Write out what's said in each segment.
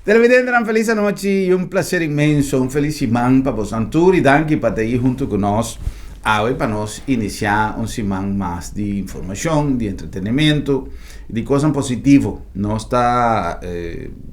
Televidentenan, felis anochi i un plaser inmenso, un felis siman pa bosan tur i danki pa ta ei huntu ku nos awe pa nos inisiá un siman mas di informashon, di entretenimiento, di kosnan positivo. Nos ta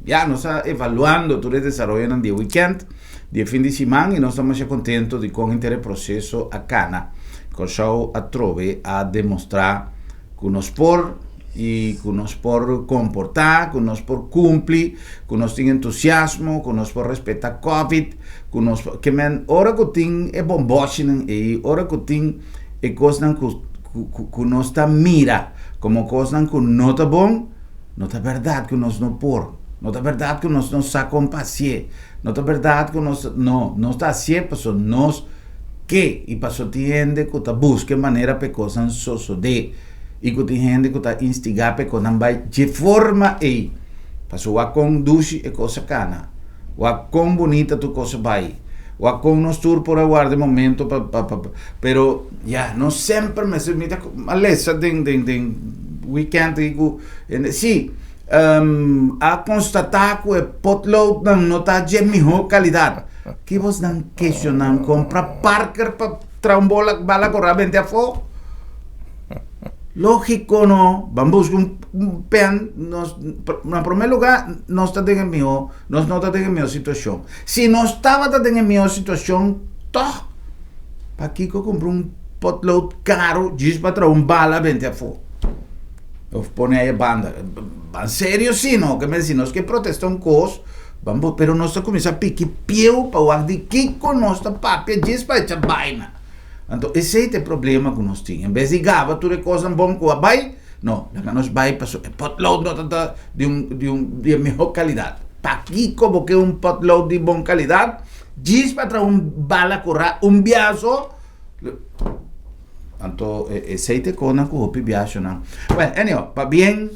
ya nos ta evaluando tur e desaroyonan di e wikènt, di e fin di siman i nos ta masha kontento di kon henter e proseso a kana. Kòrsou atrobe a demostrá ku nos por i ku nos por komportá, ku nos por kumpli, ku nos tin entusiasmo, ku nos por respetá Covid, ku nos por, ke men ora ku tin e bombòchinan ei, ora ku tin e kosnan ku ku ku nos ta mira komo kosnan ku no ta bon, no ta bèrdat ku nos no por, no ta bèrdat ku nos no sa kon pa hasié, no ta bèrdat ku nos, no, nos ta hasié pasobra nos ke i pasobra tin hende ku ta buska e manera pa e kosnan sosodé i ku tin hende ku ta instigá pa e kosnan bai dje forma ei. Pasobra wak kon dushi e kos a kana, wak kon bunita tur kos a bai, wak kon nos tur por a warda e momento pa pa pa pero ya nos semper mester mi ta a lesa den den den weekend aki ku hende si a konstatá ku e potloodnan no ta dje mihó kalidat. Ki bosnan kestionan kompra Parker pa traha un bola bala kora bente afó? Lógiko no, ban buska un pen, nos na promé lugá nos ta den e mihó, nos no ta den e mihó situashon. Si nos tabata den e mihó situashon tòg, pakiko kumpra un potlood karu djis pa traha un bala bente afó? Of pone ahí banda. Ban serio si no, ke men si nos ke protesta un kos, ban bo, pero nos ta kuminsá piki pieu pa wak di kiko nos ta papia djis pa echa baina. Anto esei ta e problema ku nos tin. En bes di gaba tur e kosnan bon ku a bai, no, laga nos bai pasobra e potlood no ta ta di un di un di e mihó kalidat. Pakiko bo ke un potlood di bon kalidat djis pa traha un bala kurá un biaso? Anto esei ta e kosnan ku hopi biashonan. Well, anyhow, pabien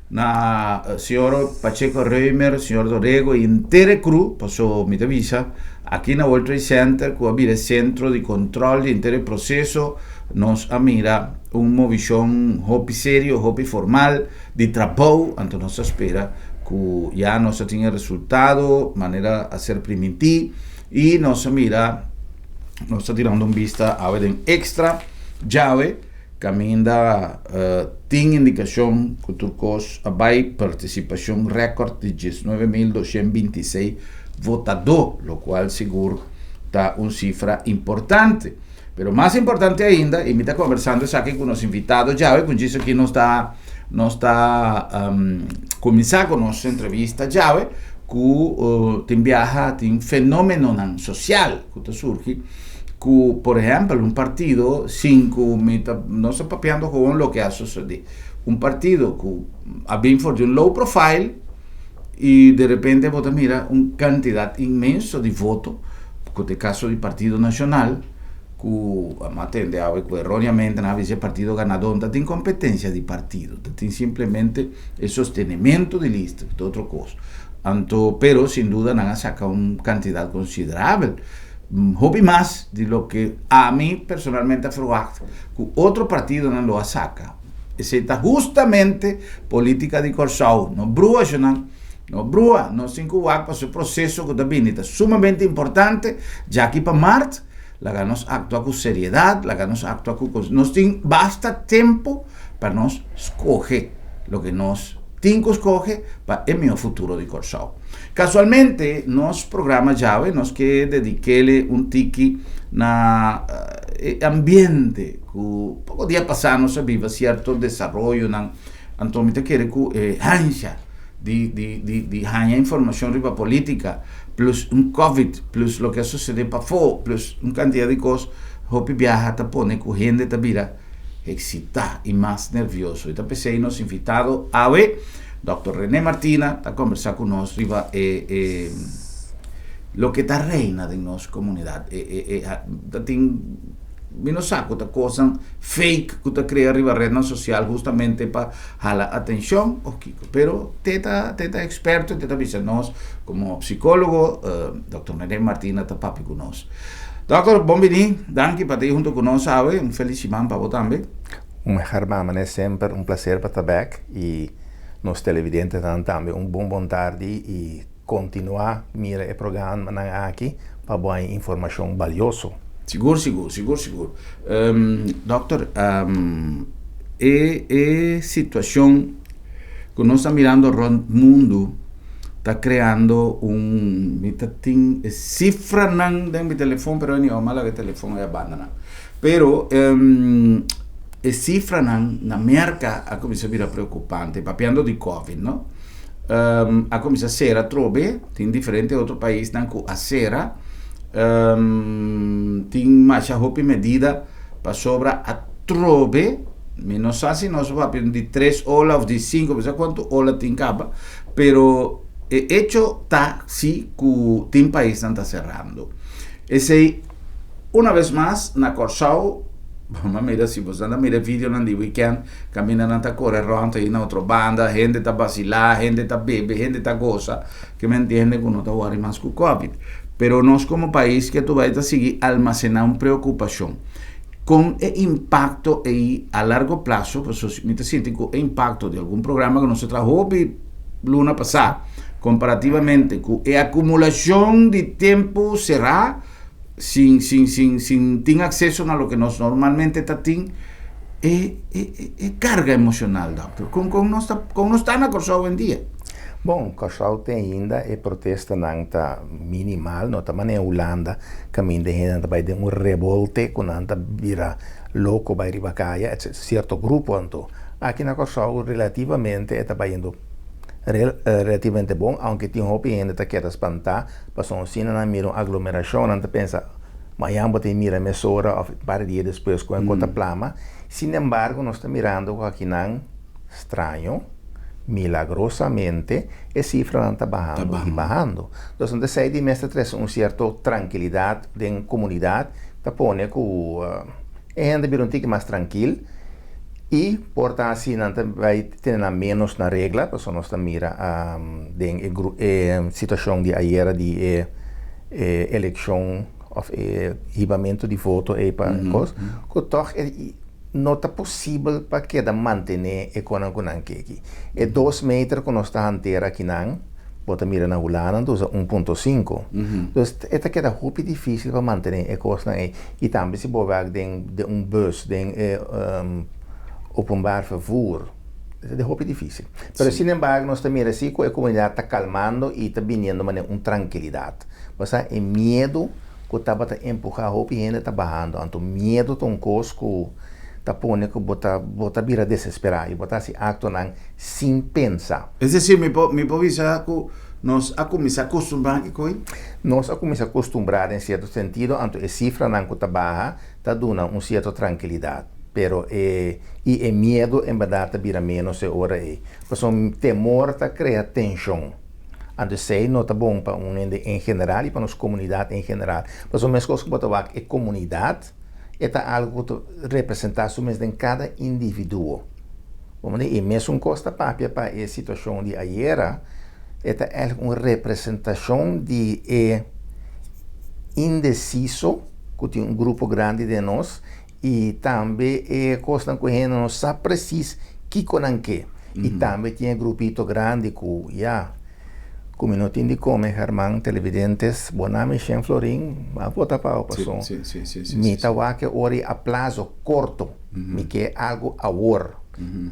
na señor Pacheco Römer, señor Dorego y henter e crew, paso mi ta bisa aki na World Trade Center ku a bira e sentro di control di henter e proceso, nos a mira un movishon hopi serio, hopi formal di trabou, anto nos ta spera ku ya nos a tin e resultado manera a ser primintí y nos a mira. Nos ta tirando un bista awe den Extra djawe kaminda tin indikashon ku tur kos a bai partisipashon rèkòrt di 19.226 votadó, lokual sigur ta un sifra importante. Pero mas importante ainda, i mi ta kombersando esaki ku nos invitado djawe, ku djis aki nos ta nos ta kuminsá ku nos entrevista djawe, ku tin biaha tin fenomenonan sosial ku ta surgi ku por ehèmpel un partido sin ku mi ta nos ta papiando gewoon loke a sosodé un partido ku a bin for di un low profile i de repente bo ta mira un kantidat inmenso di voto ku ta e kaso di Partido Nashonal ku a tende awe ku erroneamente nan a bisa e partido ganadó no ta tin kompetensia di partido ta tin simplemente e sostenimento di lista ku ta otro kos anto pero sin duda nan a saka un kantidat konsiderabel hopi mas di loke ami personalmente a ferwagt ku otro partidonan lo a saka esei ta hustamente politika di Kòrsou no brua eshonan no brua nos tin ku wak pasobra e proseso ku ta bini ta sumamente importante djaki pa mart laga nos aktua ku seriedat laga nos aktua ku nos tin basta tempu pa nos skohe loke nos tin ku skohe pa e mihó futuro di Kòrsou. Kasualmente nos programa djawe nos ke dedik'é un tiki na e ambiente ku poko dia pasá nos a biba sierto desaroyonan, anto mi ta kere ku e hansha di di di di haña informashon riba polítika plus un covid plus loke a sosodé pafó plus un kantidat di kos hopi biaha ta pone ku hende ta bira eksitá i mas nervioso. I ta p'esei nos invitado awe, Dòkter René Martina, ta kombersá ku nos riba e e loke ta reina den nos komunidat. E e e ta tin mi no sa ku ta kosnan fake ku ta krea riba retnan sosial hustamente pa hala atenshon òf kiko. Pero te ta te ta eksperto i te ta bisa nos komo psikólogo Dòkter René Martina ta papia ku nos. Dòkter, bon bini. Danki pa ta ei hunto ku nos awe. Un felis siman pa bo tambe. Un German, manera semper un placer pa ta bek y nos televidentenan tambe un bon bon tardi y. Kontinuá mira e programanan aki pa bo haña informashon balioso. Sigur, sigur, sigur, sigur. Dòkter, e e situashon ku nos ta mirando rònt mundu ta kreando un, mi ta tin e sifranan den mi telefòn pero anyhow mi a laga e telefòn ei abanda nan. Pero e sifranan na Merka a kuminsá bira preokupante, papiando di covid no. A kuminsá sera atrobe, tin diferente otro paisnan ku a sera, tin masha hopi medida pasobra atrobe, mi no sa si nos papia di tres ola òf di sinku, mi no sa kuantu ola tin kaba, pero e echo ta si ku tin paisnan ta serando. Esei una bes mas na Kòrsou, bo a mira si bo a mira e videonan di weekend kaminda nan ta kore rònt ei na otro banda, hende ta basilá, hende ta bebe, hende ta gosa, ke men entiende ku no ta wòri mas ku covid. Pero nos komo pais ke tur bai ta sigui almasená un preokupashon. Kon e impakto ei a largo plaso, pasobra mi ta sinti ku e impakto di algun programa ku nos a traha hopi luna pasá, komparativamente ku e akumulashon di tempu será, sin sin sin sin tin akseso na loke nos normalmente ta tin, e e e karga emoshonal dòkter, kon kon nos ta kon nos ta na Kòrsou awendia? Bon, Kòrsou te ainda e protestanan ta minimal, no ta manera Hulanda kaminda e hendenan ta bai den un rebolte ku nan ta bira loko bai riba kaya etc. Sierto grupo anto. Aki na Kòrsou relativamente e ta bayendo relativamente bon, aunke tin hopi hende ta keda spantá pasobra asina nan mira un aglomerashon nan ta pensa mañan bo ta mira mesora òf un par di dia despues ku e kos ta plama. Sin embargo nos ta mirando ku akinan straño, milagrosamente e sifranan ta bahando i bahando. Entonces nan ta esei di mes ta trese un sierto trankilidat den komunidat, ta pone ku e hende bira un tiki mas trankil i por ta hasi nan ta bai tene nan ménos na regla, pasobra nos ta mira den e e situashon di ayera di e e elekshon òf e hibamentu di voto ei pa kos, ku tòg e no ta posibel pa keda mantené e konan ku nan ke aki. E dos meter ku nos ta hantera akinan, bo ta mira na Hulanda nan ta usa un punto sinku. Dus e ta keda hopi difísil pa mantené e kosnan ei. I tambe si bo wak den den un bus, den e openbaar vervoer, e ta hopi difísil. Pero sin embargo nos ta mira si ku e komunidat ta kalmando i ta biniendo manera un trankilidat. Pasá e miedu ku tabata empuhá hopi hende ta bahando. Anto miedu ta un kos ku ta pone ku bo ta bo ta bira desesperá i bo ta hasi aktonan sin pensa. Es desir, mi por mi por bisa ku nos a kuminsá kustumbrá ki koi? Nos a kuminsá kustumbrá den sierto sentido, anto e sifranan ku ta baha ta duna un sierto trankilidat. Pero e i e miedu en bèrdat ta bira ménos e ora ei. Pasobra temor ta krea tenshon. Anto esei no ta bon pa un hende en general i pa nos komunidat en general. Pasobra meskos ku bo ta wak e komunidat, e ta algu ku ta representá su mes den kada individuo. Bo manda e mesun kos ta papia pa e situashon di ayera, e ta èglik un representashon di e indesiso ku tin un grupo grandi den nos i tambe e kosnan ku hende no sa presis kiko nan ke. I tambe tin e grupito grandi ku ya, ku mi no tin di kome Herman televidentes bo na mi shen florin a bota pa bo paso mi ta wak e ora i a plazo korto mi ke algu awor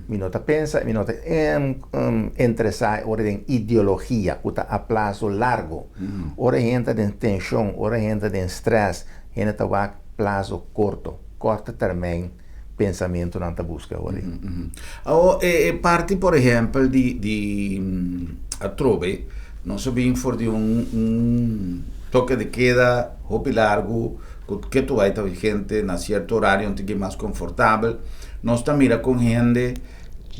mi no ta pensa mi no ta interesá e ora den ideologia ku ta a plazo largo ora hende ta den tenshon ora hende ta den stress hende ta wak plazo korto korte termijn pensamentunan ta buska awor ei. Awor e parti por ehempel di di atrobe nos a bin for di un un toke de keda hopi largu ku ke tur bai ta vigente na sierto orario un tiki mas konfortabel nos ta mira kon hende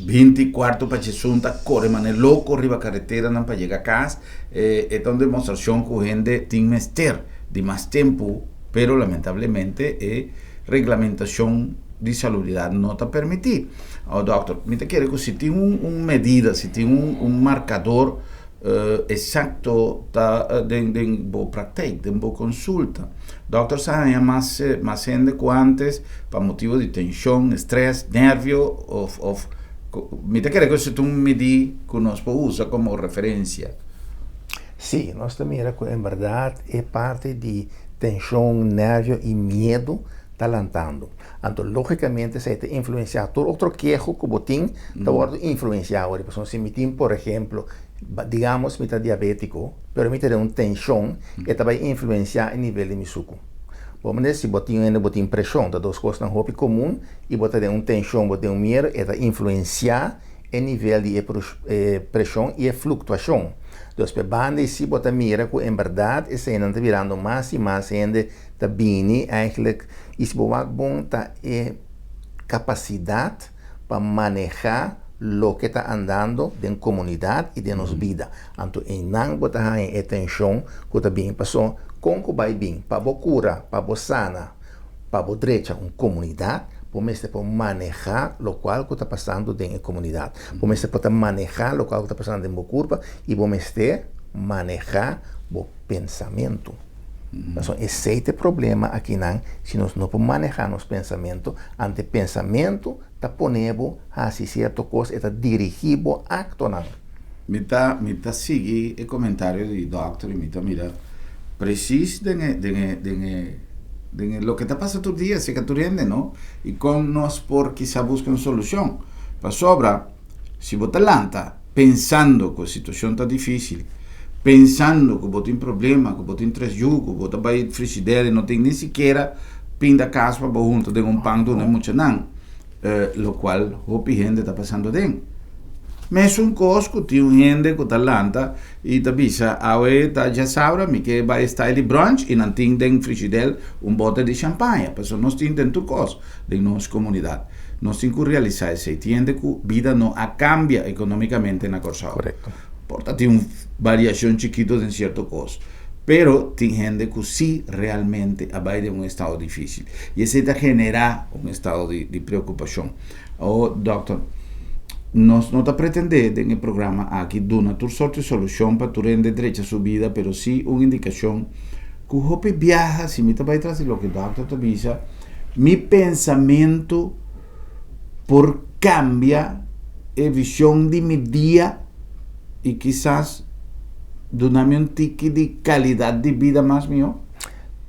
binti kuarto pa djesun ta kore manera loko riba kareteranan pa yega kas e ta un demostrashon ku hende tin mester di mas tempu pero lamentablemente e reglamentacion di salubridad no ta permiti. Awor dokter, mi ta kere ku si tin un un medida, si tin un un marcador exacto ta den den bo praktijk, den bo consulta. Dokter sa haña mas mas hende ku antes pa motibo di tension, stress, nervio of of mi ta kere ku si tin un midi ku nos por usa como referencia. Sí, nos ta mira ku en bèrdat e parti di tenshon, nèrvio i miedu ta lantando. Anto lógikamente esei ta influensiá tur otro keho ku bo tin ta wòrdu influensiá awor. Pasobra si mi tin por ehemplo, digamos mi ta diabétiko, pero mi ta den un tenshon, e ta bai influensiá e nivel di mi suku. Bo manera si bo tin hende bo tin preshon, ta dos kosnan hopi komun i bo ta den un tenshon, bo den un miedu, e ta influensiá e nivel di e preshon i e fluktuashon. Dus p'e banda ei si bo ta mira ku en bèrdat eseinan ta birando mas i mas hende ta bini eigentlik i si bo wak bon ta e kapasidat pa manehá loke ta andando den komunidat i den nos bida. Anto einan bo ta haña e tenshon ku ta bini paso kon ku bai bin pa bo kura, pa bo sana, pa bo drecha un komunidat, bo mester por manehá lokual ku ta pasando den e komunidat. Bo mester por ta manehá lokual ku ta pasando den bo kurpa i bo mester manehá bo pensamentu. Pasobra esei ta e problema akinan, si nos no por manehá nos pensamentu, ante pensamentu ta pone bo hasi sierto kos, e ta dirigí bo aktonan. Mi ta mi ta sigui e komentario di dòkter i mi ta mira presis den e den e den e den e loke ta pasa tur dia serka tur hende no i kon nos por kisa buska un solushon pasobra si bo ta lanta pensando ku e situashon ta difisil pensando ku bo tin problema ku bo tin tres yu ku bo ta bai frishider i no tin ni sikiera pinda kas pa bo hunta den un pan duna e muchanan lokual hopi hende ta pasando aden. Mesun kos ku tin un hende ku ta lanta i ta bisa, Awe ta djasabra, mi ke bai style di brunch i nan tin den frishidel un bote di shampaña. Pasobra nos tin den tur kos den nos komunidat. Nos tin ku realisá esei. Tin hende ku bida no a kambia ekonomikamente na Kòrsou. Por ta tin un variashon chikitu den sierto kos. Pero tin hende ku sí realmente a bai den un estado difísil. I esei ta generá un estado di preokupashon. Awor, dòkter, nos no ta pretendé den e programa aki duna tur sorti solushon pa tur hende drecha su bida, pero sí un indikashon ku hopi biaha, si mi ta bai tras di loke dòkter ta bisa, mi pensamentu por kambia e vishon di mi dia i kisas duna mi un tiki di kalidat di bida mas mihó?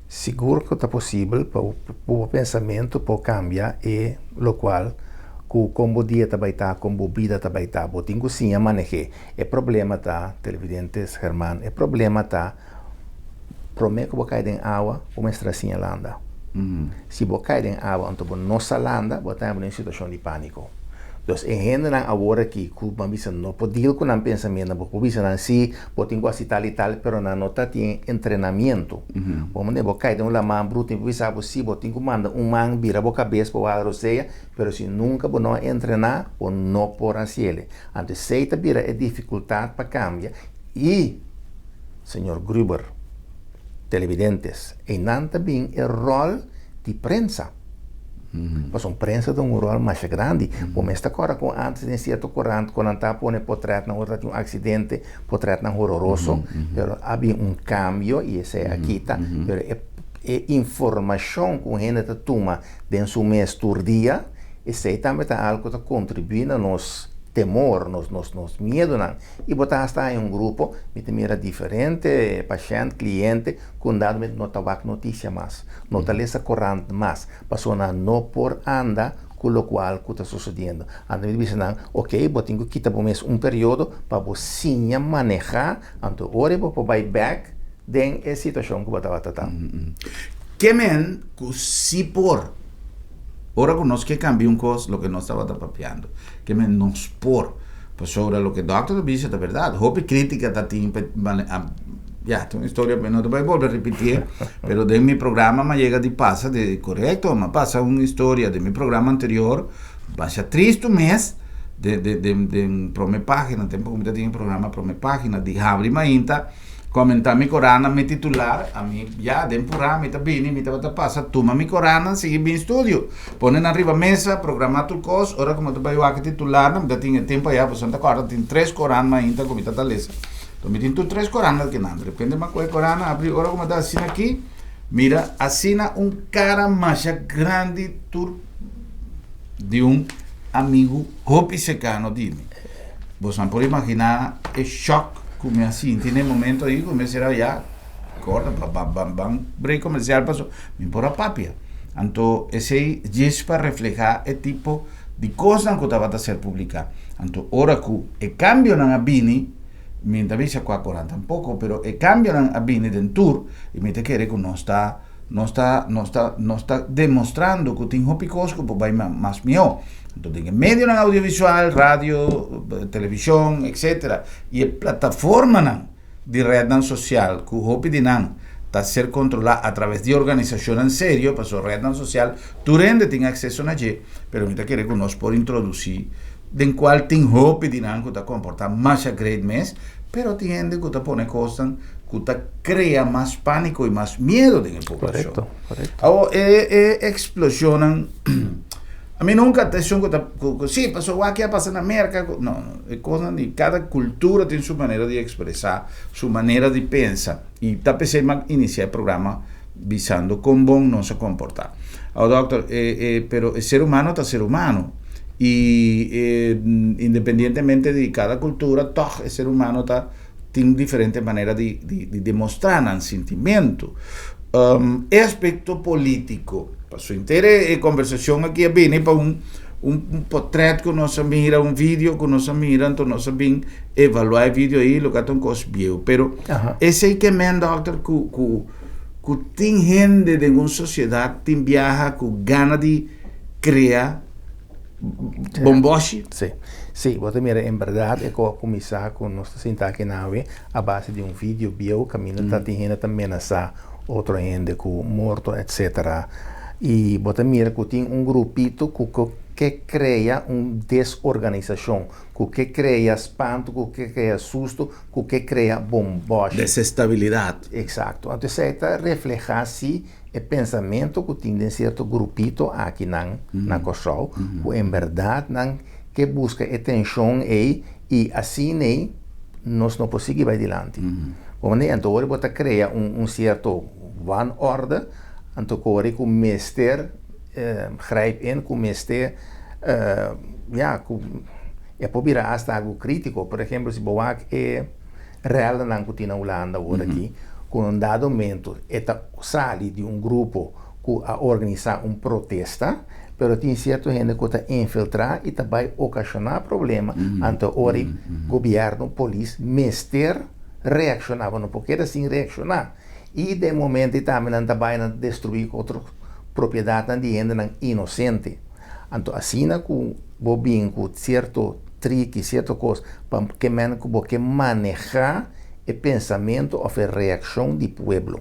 Sigur ku ta posibel pa bo pensamentu por kambia e lokual ku kon bo dia ta bai ta, kon bo bida ta bai ta. Bo tin ku siña maneh'é. E problema ta, televidentes, German, e problema ta promé ku bo kai den awa, bo mester a siña landa. Si bo kai den awa anto bo no sa landa, bo ta haña bo den un situashon di pániko. Dus e hendenan awor aki ku bo a bisa no por deal ku nan pensamiento, bo por bisa nan si bo tin ku hasi tal i tal, pero nan no ta tin entrenamiento. Bo manera bo kai den un laman bruto i bo bisa bo si bo tin ku manda un man bira bo kabes pa wak rosea, pero si nunka bo no a entrená bo no por hasiel. Anto esei ta bira e difikultat pa kambia i señor Gruber, televidentes, einan ta bin e ròl di prensa. Pasobra prensa ta un ròl masha grandi. Bo mes ta kòrda kon ántes den sierto korant ku nan ta pone potrètnan ora ta tin un aksidente, potrètnan hororoso, pero a bin un kambio i esei a kita. Pero e e informashon ku un hende ta tuma den su mes tur dia, esei tambe ta algu ku ta kontribuí na nos temor, nos nos nos miedunan. I bo ta hasta haña un grupo, mi ta mira diferente pashènt, kliente, ku un dado momento no ta wak notisia mas, no ta lesa korant mas, pasobra nan no por anda ku lokual ku ta sosodiendo. Anto mi ta bisa nan, ok, bo tin ku kita bo mes un periodo pa bo siña manehá, anto ora bo por bai bèk den e situashon ku bo tabata ta. Ke men ku si por? Ora ku nos ke kambia un kos, loke nos tabata papiando, ke men nos por. Pasobra loke dòkter ta bisa ta bèrdat. Hopi krítika ta tin pa ya, ta un historia mi no ta bai bolbe ripitié, pero den mi programa mi a yega di pasa di korekto, mi a pasa un historia den mi programa anterior basha tristu mes den den den prome pagina, tempu ku mi ta tin e programa prome pagina di habri mainta. Comenta mi corana mi titular, a mi ya den pura mi ta bini mi tabata pasa tuma mi corana sigui bin studio pone nan riba mesa programa tur cos ora cu mi ta bay wak e titularnan mi ta tin e tempo aya pasobra mi ta corda tin tres coran mainta cu mi ta ta lesa enton mi tin tur tres coran aki nan derepente mi a coge coran abri ora cu mi ta asina aki mira asina un cara masha grandi tur di un amigo hopi cercano di mi boso nan por imagina e shock. ku mi a sinti na e momento ei ku mi a sera ya korda ba ba ban ban break komersial paso mi por a papia. Anto esei djis pa reflehá e tipo di kosnan ku tabata ser publiká. Anto ora ku e kambionan a bini, mi no ta bisa ku a korant tampoko, pero e kambionan a bini den tur i mi ta kere ku nos ta nos ta nos ta nos ta demostrando ku tin hopi kos ku por bai mas mihó. Anto den e medionan audiovisual, radio, televishon, etcetera, i e plataformanan di rednan sosial ku hopi di nan ta ser kontrolá atraves di organisashonnan serio, pasobra rednan sosial tur hende tin akseso na dje, pero mi ta kere ku nos por introdusí den kual tin hopi di nan ku ta komportá masha great mes, pero tin hende ku ta pone kosnan ku ta krea mas pániko i mas miedu den e poblashon. Korekto, korekto. Awor, e e eksploshonnan, ami nunka ta esun ku ta ku ku si pasobra wak a pasa na Merka, ku no, no, e kosnan di kada kultura tin su manera di ekspresá, su manera di pensa, i ta p'esei mi a inisiá e programa bisando kon bon nos a komportá. Awor dòkter, e e pero e ser humano ta ser humano i e independientemente di kada kultura tòg e ser humano ta tin diferente manera di di di demostrá nan sintimentu. E aspekto polítiko, pasobra henter e kombersashon aki a bini pa un un potrèt ku nos a mira, un video ku nos a mira, anto nos a bin evaluá e video ei loke a ta un kos bieu, pero esei ke men dòkter ku ku ku tin hende den un sosiedat tin biaha ku gana di krea bomboshi? Sí, sí, bo ta mira en bèrdat e kos a kuminsá ku nos ta sinta aki nawe a base di un video bieu kaminda ta tin hende ta menasá otro hende ku morto etcetera i bo ta mira ku tin un grupito ku ke krea un desorganisashon ku ke krea spantu ku ke krea susto ku ke krea bombòshi. Desestabilidat. Eksakto. Anto esei ta reflehá si e pensamentu ku tin den sierto grupito akinan na Kòrsou, ku en bèrdat nan ke buska e tenshon ei i asin'ei nos no por sigui bai dilanti. Bo manda? Anto ora bo ta krea un sierto wanorde, anto kore ku mester grijp in, ku mester ya ku. E por bira asta algu krítiko. Por ehempel, si bo wak e rèlnan ku tin na Hulanda awor aki, ku un dado momento e ta sali di un grupo ku a organisá un protesta, pero tin sierto hende ku ta infiltrá i ta bai okashoná problema, anto ora e gobièrnu, polis, mester reakshoná, bo no por keda sin reakshoná. I den momento ei tambe nan ta bai nan ta destruí otro propiedatnan di hendenan inosente. Anto asina ku bo bin ku sierto triki, sierto kos pa ke men ku bo ke manehá e pensamentu òf e reakshon di pueblo.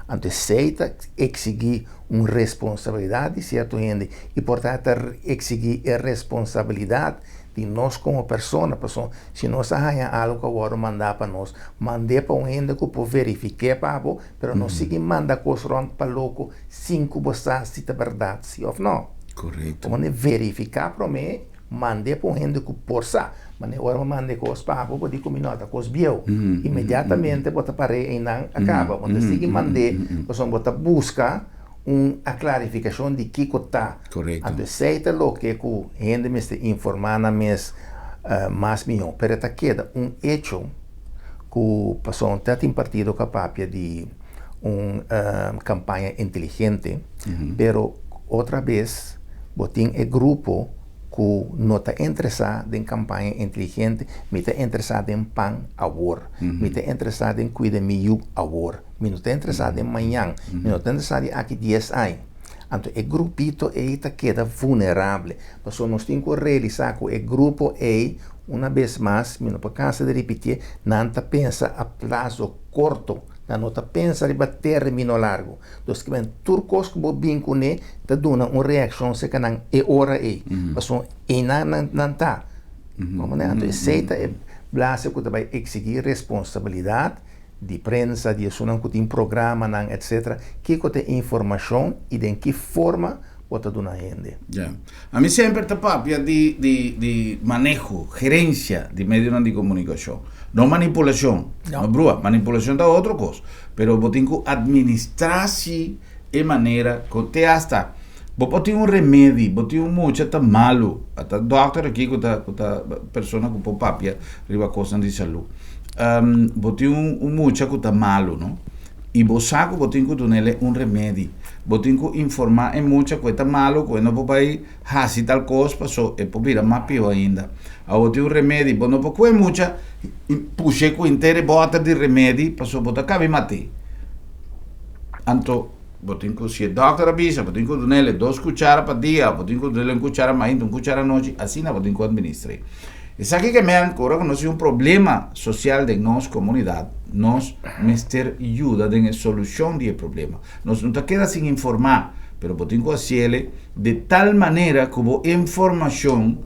Anto esei ta eksigí un responsabilidat di sierto hende i por ta ta eksigí e responsabilidat di nos komo persona. Pasobra si nos a haña algu ku a wòrdu mandá pa nos, mand'é pa un hende ku por verifik'é pa bo, Pero no sigui manda kos rònt pa loko sin ku bo sa si ta bèrdat si òf nò. Korekto. Bo manda verifiká promé, mand'é pa un hende ku por sa. Mane ora bo manda e kos pa bo, bo di ku mi nò, ta kos bieu. Inmediatamente bo ta par'é einan a kaba. Bo no ta sigui mand'é pasobra bo ta buska un a klarifikashon di kiko ta. Korekto. Anto esei ta loke ku hende mester informá nan mes mas mihó. Pero e ta keda un echo. Ku pasobra ta tin partido ku a papia di un kampaña inteligente, pero otra bes bo tin e grupo ku no ta interesá den kampaña inteligente, mi ta interesá den pan awor, mi ta interesá den kuida mi yu awor, mi no ta interesá den mañan, mi no ta interesá di aki dies aña. Anto e grupito ei ta keda vulnerable, pasobra nos tin ku realisá ku e grupo ei Una bes mas, mi no por cansa di ripitié, nan ta pensa a plazo corto, nan no ta pensa riba termino largo. Dus kimen tur cos cu bo bin cune ta duna un reaccion cerca nan e ora ey, pasobra eynan nan nan ta. Comprende? Anto esey ta e blase cu ta bay exigi responsabilidad di prensa, di esunnan cu tin programanan, etc. Kico ta e informacion y den ki forma bo ta duna hende. Ya. Ami semper ta papia di di di maneho, gerencia di medionan di comunicacion. No manipulacion. No brua, manipulacion ta otro cos. Pero bo tin cu administra si e manera cu te hasta bo por tin un remedi, bo tin un mucha ta malo, ata doctor aki cu ta cu ta persona cu por papia riba cosnan di salud. Bo tin un mucha ku ta malu, no? I bo sa ku bo tin ku dun'el un remedi. Bo tin ku informá e mucha ku e ta malu, ku e no por bai hasi tal kos paso e por bira mas pió ainda. Awor bo tin un remedi, bo no por ku e mucha i push'é ku henter e bòter di remedi paso bo ta kabi mat'é. Anto bo tin ku, si e dòkter a bisa, bo tin ku dun'el e dos kuchara pa dia, bo tin ku dun'el un kuchara mainta, un kuchara anochi, asina bo tin ku administr'é. Esaki ke men ku ora ku nos tin un problema sosial den nos komunidat, nos mester yuda den e solushon di e problema. Nos no ta keda sin informá, pero bo tin ku hasiele di tal manera ku bo informashon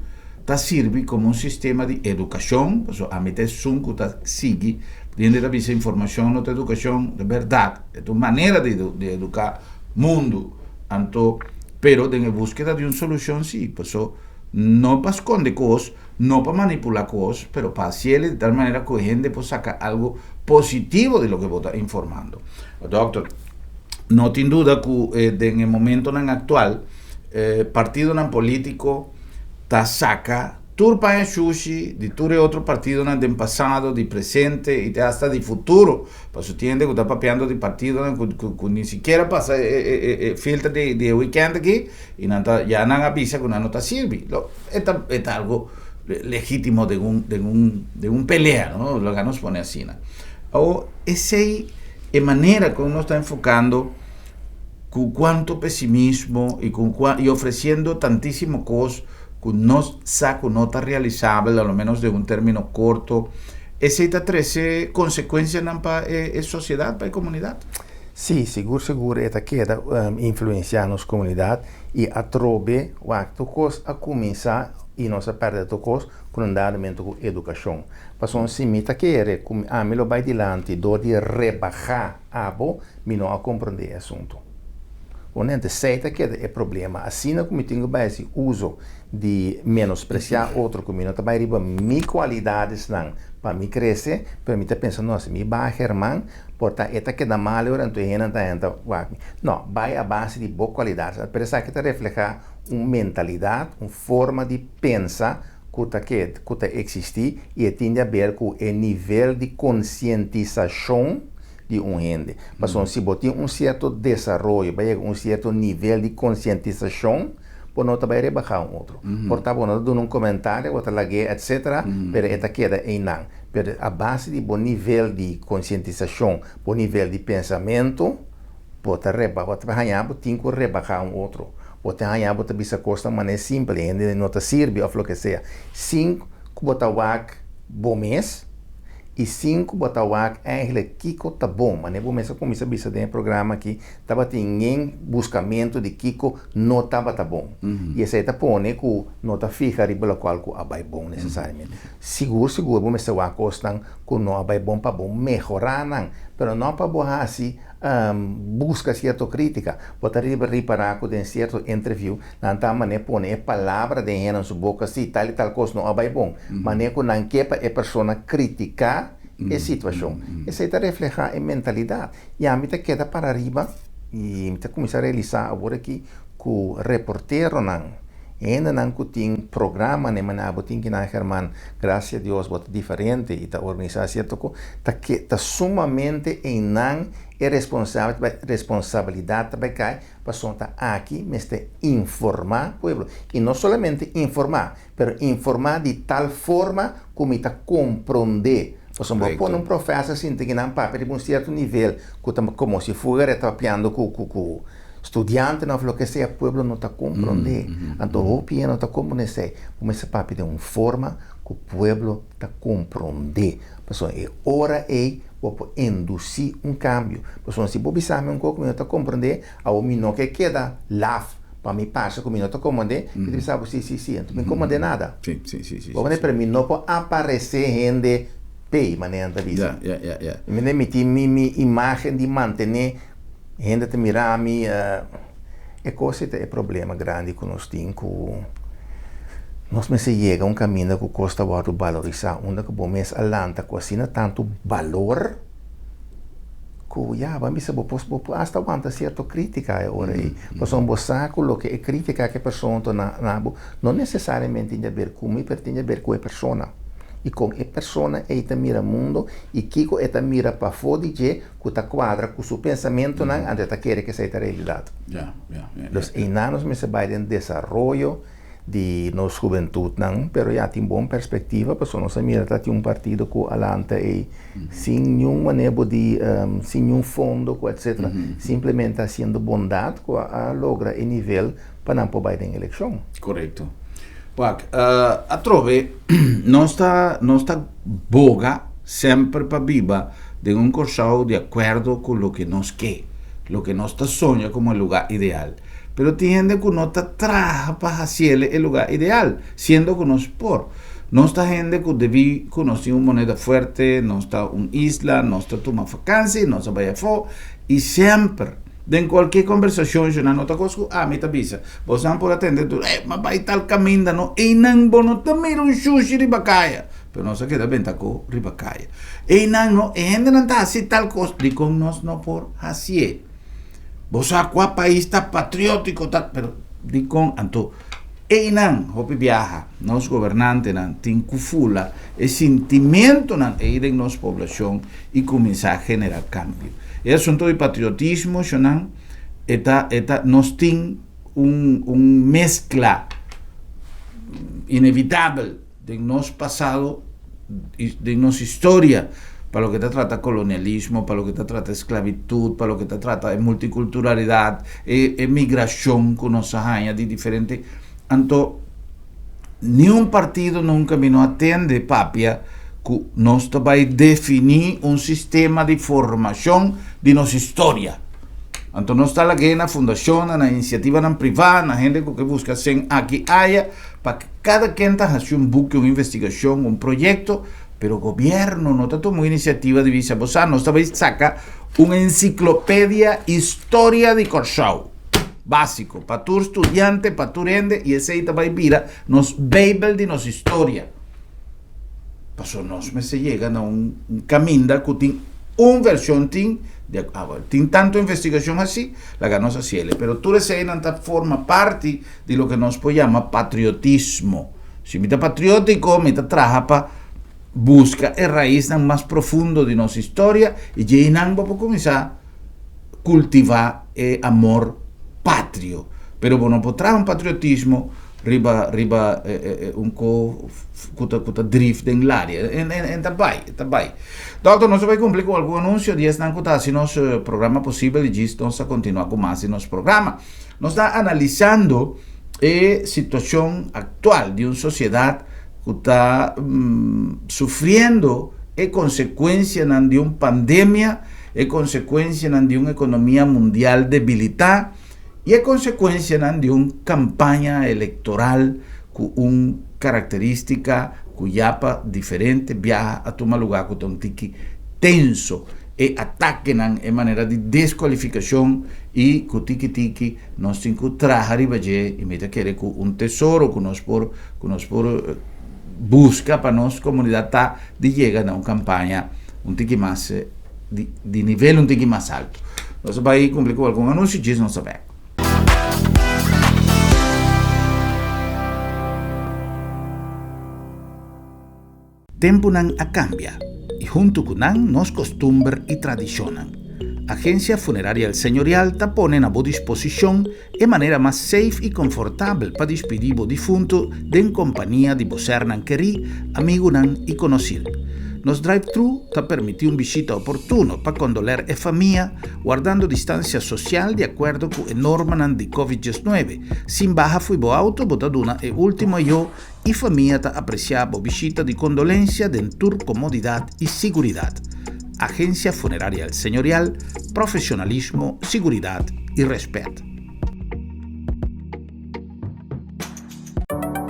ta sirbi komo un sistema di edukashon, pasobra ami ta esun ku ta sigui hende ta bisa informashon no ta edukashon, ta bèrdat, e ta un manera di eduká mundu, anto pero den e búskeda di un solushon si, pasobra. No pa skonde kos, no pa manipulá kos, pero pa hasiel di tal manera ku hende por saka algu positivo di loke bo ta informando. Dòkter, no tin duda ku den e momentonan aktual partidonan polítiko ta saka tur paña shushi di tur e otro partidonan den pasado, di presente i te asta di futuro. Pasobra tin hende ku ta papiando di partidonan ku ni sikiera pasa e filter di e wikènt aki. I nan ta, ya nan a bisa ku nan no ta sirbi. Lo, e ta, e ta algo legítimo den un, den un, den un pelea, no? Laga nos pone asina. Awor, esei e manera ku nos ta enfokando ku kuantu pesimismo i ku kua, i ofresiendo tantísimo kos ku nos sa ku no ta realisabel, a lo menos den un término korto, esei ta trese konsekuensianan pa e, e sosiedat, pa e komunidat. Sí, sigur sigur e ta keda influenciá nos comunidad y atrobe wak tur cos a cuminsa y nos a perde tur cos cu nan dadamento cu educacion. Pasobra si mi ta kere cu ami lo bay dilanti door di rebaha abo, mi no a comprende e asunto. Honente, esey ta keda e problema. Asina cu mi tin cu bay haci uso di menospreciá otro cu mi no ta bay riba mi cualidadesnan pa mi crece, pero mi ta pensa no, si mi baha German, Por ta e ta keda mal ora anto e hendenan ta henta wak mi. No, bai a base di bo kualidat. Pero esaki ta reflehá un mentalidat, un forma di pensa ku ta ke ku ta eksistí i e tin di aber ku e nivel di konsientisashon di un hende. Pasobra si bo tin un sierto desaroyo, bo a yega un sierto nivel di konsientisashon, bo no ta bai rebahá un otro. Por ta bo no ta duna un komentario, bo ta lag'é etsetera, pero e ta keda einan. Pero a base di bo nivel di konsientisashon, bo nivel di pensamentu, bo ta reba, bo ta haña bo tin ku rebahá un otro. Bo ta haña bo ta bisa kosnan manera simpel, e hende no ta sirbi òf loke sea, sin ku bo ta wak bo mes i sin ku bo ta wak eigenlijk kiko ta bon. Manera bo mes a kuminsá bisa den e programa aki, tabatin yen buskamentu di kiko no tabata bon. I esei ta pone ku no ta fiha riba lokual ku a bai bon nesesariamente. Sigur sigur bo mester wak kosnan ku no a bai bon pa bo mehorá nan, pero no pa bo hasi buska sierto krítika. Bo ta riba ripará ku den sierto interview nan ta manera pone e palabra den hennan su boka, sí, tal i tal kos no a bai bon, manera ku nan ke pa e persona kritiká e situashon. Esei ta reflehá e mentalidat. I ami ta keda para riba i mi ta kuminsá realisá awor aki ku reporteronan, hendenan ku tin programa na e manera bo tin kinan German, gracia Dios bo ta diferente i ta organisá sierto kos, ta ke ta sumamente einan e responsabilidat ta bai kai pasobra ta aki mester informá pueblo. I no solamente informá, pero informá di tal forma ku mi ta komprondé. Pasobra bo pone un profèser sinti ki nan papia riba un sierto nivel ku ta komo si fuera e ta papiando ku ku ku studiantenan òf loke sea, pueblo no ta komprondé. Anto hopi hende no ta komprondé esei. Bo mester papia den un forma ku pueblo ta komprondé. Pasobra e ora ei bo por indusí un kambio. Pasobra si bo bisa mi un kos ku mi no ta komprondé, awor mi no ke keda laf. Pa mi parse ku mi no ta komand'é, mi ta bisa bo, Sí, sí, sí. Anto mi komand'é nada. Sí, sí, sí, sí. Bo manda, pero mi no por aparesé hende p'ei, manera nan ta bisa. Ya, ya, ya, ya. Mi manda, mi tin mi, mi imágen di mantené, hende ta mira mi. E kos ei ta e problema grandi ku nos tin ku nos mester yega un kaminda ku kos ta wòrdu balorisá, unda ku bo mes a lanta ku asina tantu balor. Ku ya, bo a bisa bo por bo por asta wanta sierto krítika e ora ei. Pasobra bo sa ku loke e krítika ku e persona ta na bo no nesesariamente tin di aber ku mi, pero tin di aber ku e persona. y con e persona ey ta mira mundo y kico e ta mira pafo di dje cu ta cuadra cu su pensamentonan anto e ta kere cu esey ta realidad. Dus eynan nos mester bay den desaroyo di nos hubentudnan, pero ya tin bon perspectiva pasobra nos a mira ta tin un partido cu a lanta ey sin niun manebo di sin niun fondo cu etcetera simplemente haciendo bondad cu a logra e nivel pa nan por bai den eleccion. Correcto. Wak, atrobe nos ta nos ta boga semper pa biba den un Corsou di acuerdo cu loke nos ke, loke nos ta soña como e lugar ideal. Pero tin hende ku no ta traha pa hasiele e lugá ideal, siendo ku nos por. Nos ta hende ku debí ku nos tin un moneda fuerte, nos ta un isla, nos ta tuma fakansi, nos ta bai afó, i semper, den kualke kombersashon sho nan no ta kos ku ami ta bisa. Bosnan por a tende tur, eh, m'a bai tal kaminda no, einan bo no ta mira un shushi riba kaya, pero nos a keda benta ku riba kaya. Einan no, e hendenan ta hasi tal kos, dikon nos no por hasié? Bo sa kua pais ta patriótiko ta pero dikon anto einan hopi biaha nos gobernantenan tin ku fula e sintimentonan ei den nos poblashon i kuminsá generá kambio. E asunto di patriotismo shonan e ta e ta nos tin un un meskla inevitabel den nos pasado den nos historia pa loke ta trata kolonialismo, pa loke ta trata esklabitud, pa loke ta trata e multikulturalidat, e e migrashon ku nos a haña di diferente. Anto niun partido nunka mi no a tende papia ku nos ta bai definí un sistema di formashon di nos historia. Anto nos ta lag'é na fundashonnan, na inisiativanan privá, na hende ku ke buska sen aki aya. Pa kada ken ta hasi un buki, un investigashon, un proyekto, pero gobièrnu no ta tuma un inisiativa di bisa, bo sa, nos ta bai saka un ensiklopedia historia di Kòrsou, básiko, pa tur studiante, pa tur hende, i esei ta bai bira nos beibel di nos historia. Pasobra nos mester yega na un kaminda ku tin un vershon tin di awor tin tantu investigashon hasi, laga nos hasi el. Pero tur eseinan ta forma parti di loke nos por yama patriotismo. Si mi ta patriótiko, mi ta traha pa buska e raisnan mas profundo di nos historia i djeinan bo por kuminsá kultivá e amor patrio. Pero bo no por traha un patriotismo riba riba un ko ku ta ku ta drif den laria. En en ta bai, e ta bai. Dòkter, nos a bai kumpli ku algun anunsio di esnan ku ta hasi nos programa posibel i djis nos ta kontinuá ku mas di nos programa. Nos ta analisando e situashon aktual di un sosiedat ku ta sufriendo e konsekuensianan di un pandemia, e konsekuensianan di un ekonomia mundial debilitá i e konsekuensianan di un kampaña elektoral ku un karakterístika ku ya pa diferente biaha a tuma lugá ku ta un tiki tenso. E atakenan, e manera di deskualifikashon i ku tiki tiki nos tin ku traha riba dje i mi ta kere ku un tesoro ku nos por ku nos por buska pa nos komunidat ta di yega na un kampaña un tiki mas di di nivel un tiki mas alto. Nos a bai kumpli ku algun anunsio djis nos ta bek. Tempunan a kambia i huntu ku nan nos kostumber i tradishonnan. Agensia Funeraria El Señorial ta pone na bo disposishon e manera mas safe i konfortabel pa dispidí bo difuntu den kompania di bo sernan kerí, amigunan i konosir. Nos drive-thru ta permití un bishita oportuno pa kondoler e famia, wardando distansia sosial di akuerdo ku e normanan di Covid diesnuebe. Sin baha fo'i bo auto bo ta duna e último ayó I famia ta apresiá bo bishita di kondolensia den tur komodidat i siguridat. Agensia Funeraria El Señorial, profesionalismo, siguridat i rèspèt.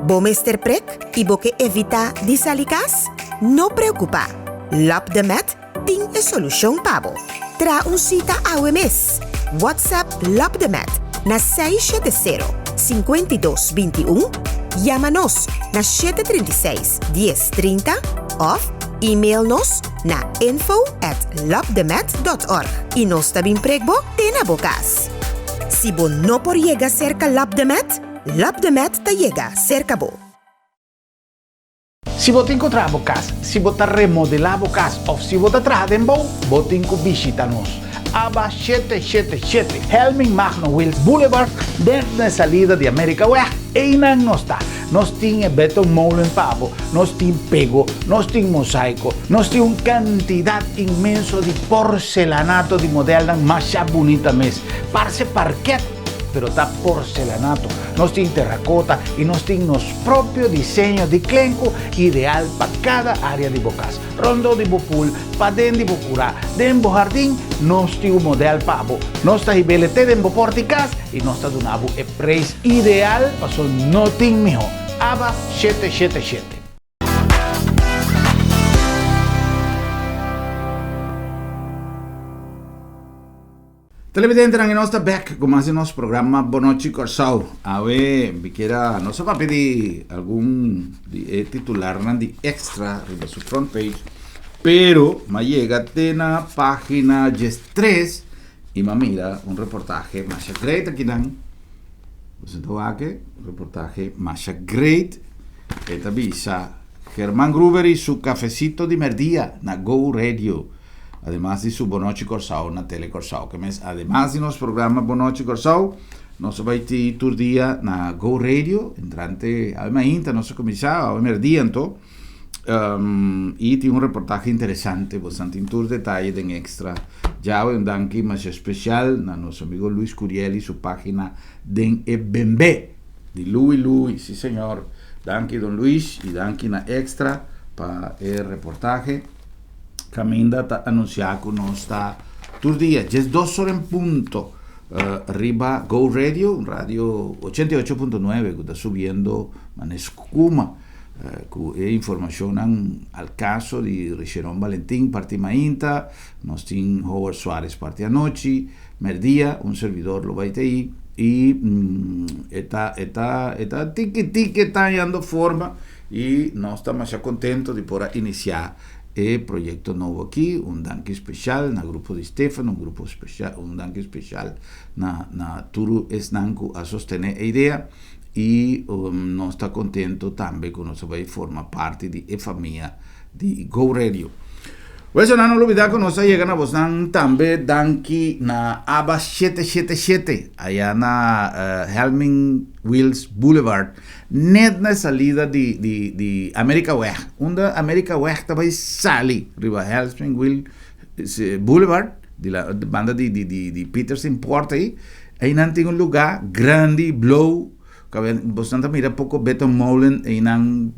Bo mester prek i bo ke evitá di sali kas? No preokupá! Lòp de Mèt tin e solushon pa bo. Traha un sita awe mes! WhatsApp Lopdemet na 670 52 21, yama nos na 736 10 30 òf email nos na info at lopdemet dot org i nos ta bin prek bo te na bo kas. Si bo no por yega serka Lopdemet, Lopdemet ta yega serka bo. Si bo tin ku traha bo kas, si bo ta remodelá bo kas òf si bo ta traha den bou, bo tin ku bishita nos. Aba 777 Helming Magno Wiels Boulevard, den na e salida di Amerikaweg, einan nos ta. Nos tin e betonmolen pa bo, nos tin pego, nos tin mosaiko, nos tin un kantidat inmenso di porcelanato di modelnan masha bunita mes. Parse parket, pero ta porcelanato. Nos tin terrakota i nos tin nos propio diseño di klenku ideal pa kada área di bo kas. Rondó di bo pool, paden di bo kurá, den bo hardin, nos tin un modèl pa bo. Nos ta hib'el te den bo pòrt di kas i nos ta duna bo e preis ideal paso no tin mihó. Aba 777. Televidentenan y nos ta bek cu mas di nos programa Bonochi Corsou. Awe mi kier a nos a papia di algun di e titularnan di Extra riba su front page, pero m'a yega te na pagina diestres y m'a mira un reportahe masha great akinan. Boso ta wak e reportahe masha great. E ta bisa German Gruber y su cafecito di merdia na Go Radio. Ademas di su Bonochi Kòrsou na Tele Kòrsou. Ke mes ademas di nos programa Bonochi Kòrsou, nos a bai ti tur dia na Go Radio, entrante awe mainta nos a kuminsá, awe merdia anto, i tin un reportahe interesante, bosan tin tur detaye den Extra djawe. Un danki masha spesial na nos amigo Luis Curiel i su pagina Den e Bembe di Louis Louis, si señor. Danki don Luis i danki na Extra pa e reportahe. Caminda ta anuncia cu nos ta tur dia 12 or en punto riba Go Radio, un radio 88.9 cu ta subiendo mane scuma cu e informacionnan al caso di Richeron Valentin parti mainta, nos tin Howard Suarez parti anochi, merdia un servidor lo bay ta ayi y e ta e ta e ta tiki tiki ta hañando forma y nos ta masha contento di por a inicia E proyecto nobo aki, un danki special na Grupo di Stefano, un grupo special, un danki special na na tur esnan cu a sostene e idea y nos ta contento tambe cu nos a bay forma parti di e famia di Go Radio. Pues nan no lubida cu nos a yega na bosnan tambe danki na Aba 777 aya na Helming Wheels Boulevard. Net na e salida di di di Amerikaweg, unda Amerikaweg ta bai sali riba Helsing Wiel Boulevard, di la banda di di di di Petersen Poort ei, einan tin un lugá grandi blou, boso nan ta mira poko betonmolen einan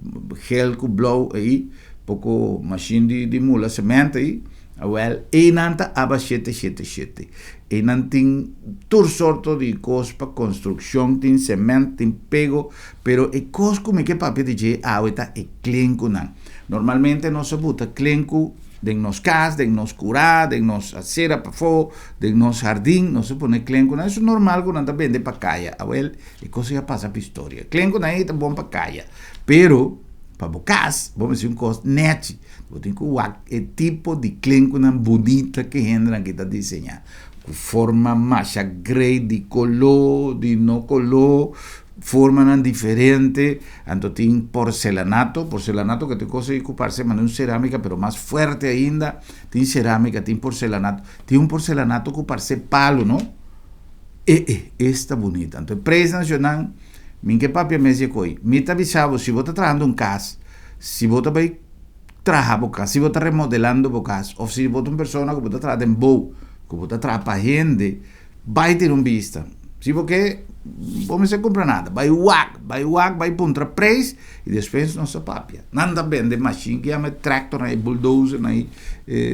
gel ku blou ei, poko mashin di di mula sement ei. Awel, einan ta aba shete shete shete. Einan tin tur sorto di kos pa konstrukshon, tin sement, tin pego, pero e kos ku mi ke papia di dje awe ta e klenkunan. Normalmente nos a buta klenku den nos kas, den nos kurá, den nos asera pafó, den nos hardin, nos a pone klenkunan. Eso normal ku nan ta bende pa kaya. Awel, e kos ei a pasa pa historia. Klenkunan ei ta bon pa kaya, pero pa bo kas bo mester un kos nèchi. Bo tin ku wak e tipo di klenkunan bunita ku e hendenan aki ta diseñá, ku forma masha grei, di koló, di no koló, formanan diferente. Anto tin porcelanato, porcelanato ku ta e kos ei ku parse manera un serámika pero mas fuerte ainda. Tin serámika, tin porcelanato, tin un porcelanato ku parse palu no, e e esta bunita. Anto e preisnan shonnan, mi ke papia mes di e koi. Mi ta bisa bo si bo ta trahando un kas, Si bo ta bai traha bo kas, si bo ta remodelando bo kas òf si bo ta un persona ku bo ta traha den bou, ku bo ta traha pa hende, bai tira un bista. Si bo ke, bo mester kumpra nada. Bai wak, bai wak, bai puntra preis i despues nos ta papia. Nan ta bende mashin ku yama e tractornan, e bulldozernan ei,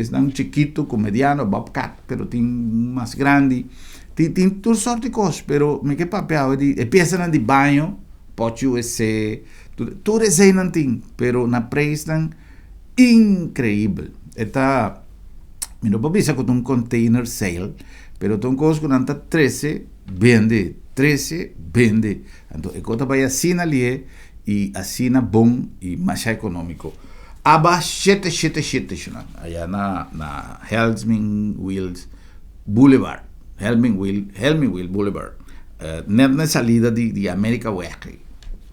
esnan chikitu ku mediano, bobcat, pero tin mas grandi. Tin tin tur sort di kos, pero mi ke papia awe di e piesanan di baño, pochi wc, Tur eseinan tin, pero na preisnan increibel. E ta, mi no por bisa cu ta un container sale, pero ta un cos cu nan ta trece, bende, trece, bende. Anto e cos ta bay asina lihe y asina bon y masha economico. Aba shete shete shete shunan, aya na na Helming Wheels Boulevard, Helming Wheel, Helming Wheel Boulevard, net na e salida di di America Weg.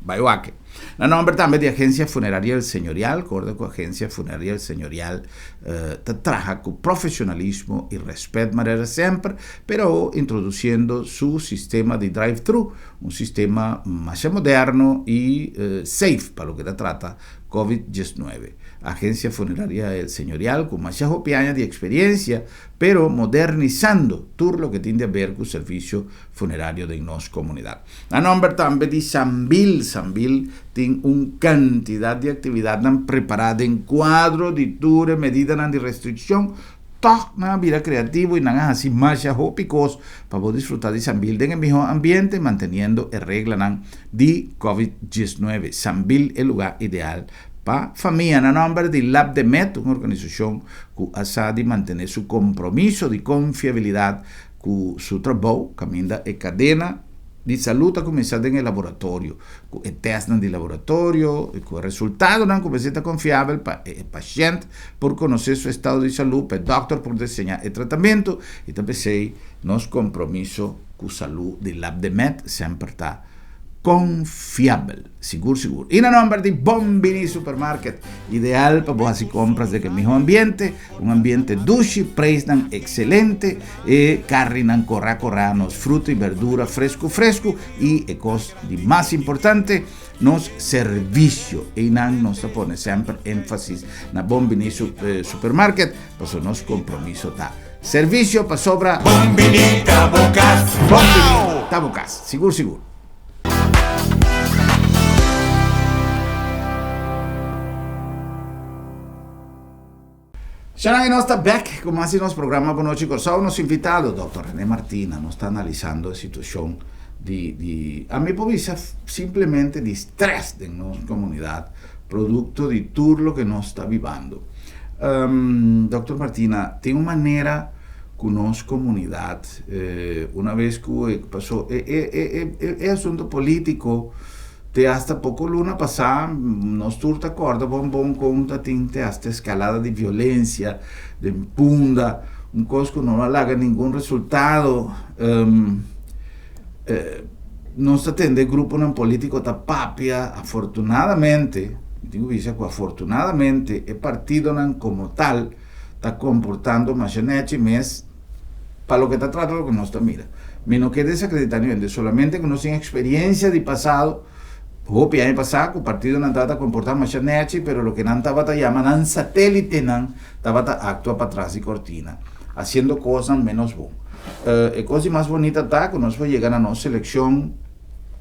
Bai wak. Na nomber tambe di Agencia Funeraria El Señorial, corda cu Agencia Funeraria El Señorial ta traha cu profesionalismo y respet manera semper, pero awo introduciendo su sistema di drive-thru, un sistema masha moderno y safe pa loke ta trata Covid diesnuebe. Agencia Funeraria El Señorial cu masha hopi aña di experiencia, pero modernisando tur loke tin di haber cu servicio funerario den nos comunidad. Na nomber tambe di Sambil, Sambil tin un cantidad di actividadnan prepara den cuadro di tur e medidanan di restriccion, tog nan a bira creativo y nan a haci masha hopi cos pa bo disfruta di Sambil den e miho ambiente manteniendo e reglanan di Covid diesnuebe. Sambil e lugar ideal pa famia. Na nomber di Lab de Met, un organisacion cu a sa di mantene su compromiso di confiabilidad Ku su trabou kaminda e kadena di salú ta kuminsá den e laboratorio, ku e tèstnan di laboratorio i ku e resultadonan ku mester ta konfiabel pa e pashènt por konosé su estado di salú, pa e dòkter por diseñá e tratamentu i ta p'esei nos kompromiso ku salú di Labdemed semper ta konfiabel. Sigur sigur. I na nomber di Bon Bini Supermarket, ideal pa bo hasi compras den e miho ambiente, un ambiente dushi, prijsnan excelente, e carninan corra corra, nos fruta y berdura fresco fresco y e cos di mas importante, nos servicio. Eynan nos ta pone semper enfasis na Bon Bini Supermarket, pasobra nos compromiso ta servicio pasobra Bon Bini ta bo cas. Bon Bini ta bo cas. Sigur sigur. Shanan y nos ta bek cu mas di nos programa Bon Nochi Corsou. Nos invitado, Dòkter René Martina, nos ta analisando e situacion di, di, a mi por bisa simplemente di stress den nos comunidad, producto di tur loke nos ta bibando. Dòkter Martina, tin un manera cu nos comunidad una vez cu e paso e e e e asunto politico te hasta poco luna pasa nos tur ta corda bon bon con ta tin te hasta escalada di violencia den Punda un cos cu no a laga ningun resultado nos ta tende gruponan politico ta papia afortunadamente mi tin cu bisa cu afortunadamente e partidonan como tal ta komportando masha nechi mes pa loke ta trata loke nos ta mira. Mi no ke desakreditá niun hende, solamente ku nos tin eksperensia di pasado, hopi aña pasá ku partidonan tabata komportá masha nechi, pero loke nan tabata yama nan satélitenan tabata aktua patras di kortina, hasiendo kosnan ménos bon. E kos di mas bonita ta ku nos por yega na nos selekshon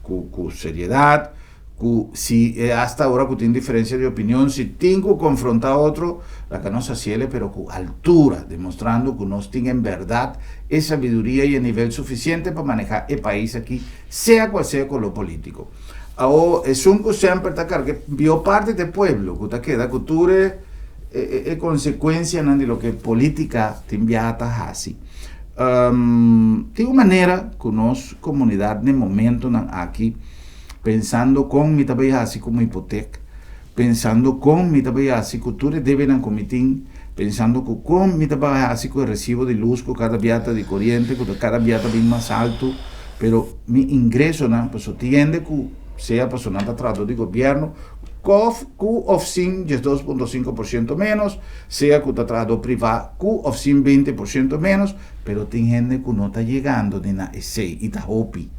ku seriedat, ku si e hasta ora ku tin diferencia di opinion, si tin ku konfronta otro, laga nos hasiele pero ku altura, demostrando ku nos tin en berdad e sabiduria i e nivel sufisiente pa maneha e pais aki, sea kual sea koló politiko. Awo, esun ku semper ta karga e pió parti ta e pueblo, ku ta keda ku tur e e konsekuensianan di loke politika tin biaha ta hasi. Tin un manera ku nos komunidat n'e momentonan aki, Pensando kon mi ta bay hasi ku mi hipotek, pensando kon mi ta bay hasi ku tur e debenan ku mi tin, pensando ku kon mi ta bay hasi ku e resibo di lus ku kada bia ta di koriente ku ta kada bia ta bin mas altu, pero mi ingresonan pasobra tin hende ku sea pasobra nan ta trahador di gobierno kof ku of sin diesdos punto sinku por siento menos, sea ku ta trahador priva ku of sin beinti por siento menos, pero tin hende ku no ta yegando ni na esei i ta hopi.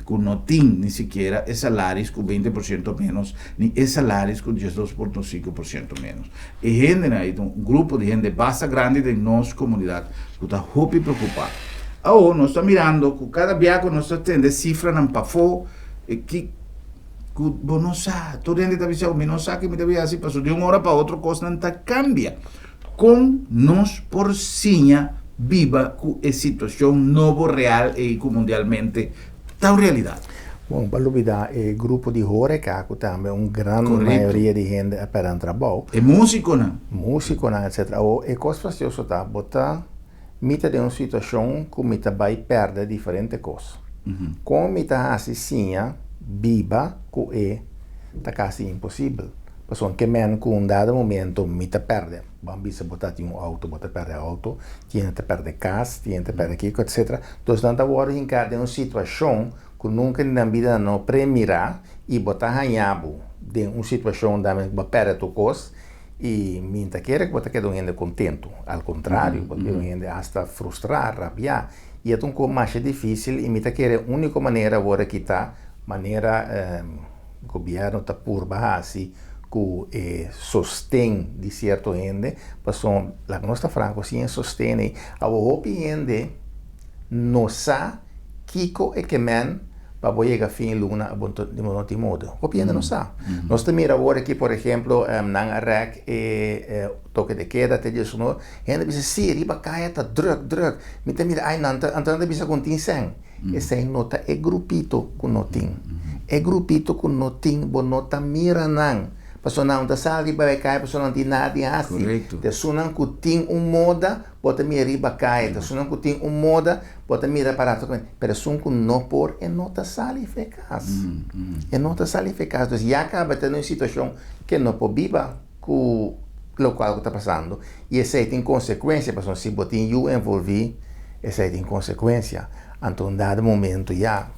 ku no tin ni sikiera e salaris ku beinti por siento ménos, ni e salaris ku diesdos punto sinku por siento ménos. E hendenan ei ta un grupo di hende basta grandi den nos komunidat ku ta hopi preokupá. Awor nos ta mirando ku kada bia ku nos ta tende sifranan pafó e ki ku bo no sa, tur hende ta bisa mi no sa ke mi ta bin hasi pasobra di un ora pa otro kosnan ta kambia. Kon nos por siña biba ku e situashon nobo real ei ku mundialmente ta un realidat? Bon, pa lubidá e grupo di horeca ku tambe un gran mayoria di hende a pèrdè nan trabou. E músikonan. Músikonan etcetera. Awor e kos fastioso ta, bo ta mi ta den un situashon ku mi ta bai pèrdè diferente kos. Kon mi ta hasi siña biba ku e ta kasi imposibel. Pasobra ke men ku un dado momento mi ta pèrdè, bo a bisa bo ta tin un outo, bo ta pèrdè outo, tin hende ta pèrdè kas, tin hende ta pèrdè kiko, etsetera. Dus nan ta wòrdu hinká den un situashon ku nunka den nan bida nan no premirá. I bo ta haña bo den un situashon dame bo a pèrdè tur kos i mi ta kere ku bo ta keda un hende kontentu. Al kontrario, bo ta keda un hende asta frustrá, rabiá. I e ta un kos masha difísil i mi ta kere úniko manera awor aki ta manera gobièrnu ta purba hasi ku e sosten di sierto hende, pasobra laga nos ta franko sin e sosten ei awor hopi hende no sa kiko e ke men pa bo yega fin luna bo no tin modo. Hopi hende no sa. Nos ta mira awor aki por ehemplo nan a rèk e toke de keda te diesunor, hende bisa si riba kaya ta drùk drùk, mi ta mira ay nan ta anto nan ta bisa ku no tin sèn. Esei no ta e grupito ku no tin. E grupito ku no tin bo no ta mira nan. Pasobra nan no ta sali riba e kaya pasobra nan no tin nada di hasi. Ta esunnan ku tin un moda bo ta mira riba kaya. Ta esunnan ku tin un moda bo ta mira aparato. Pero esun ku no por e no ta sali for e kas. E no ta sali for e kas. Dus ya kaba ta den un situashon ke no por biba ku lokual ku ta pasando i esei tin konsekuensia pasobra si bo tin yu envolví esei tin konsekuensia anto un dado momento ya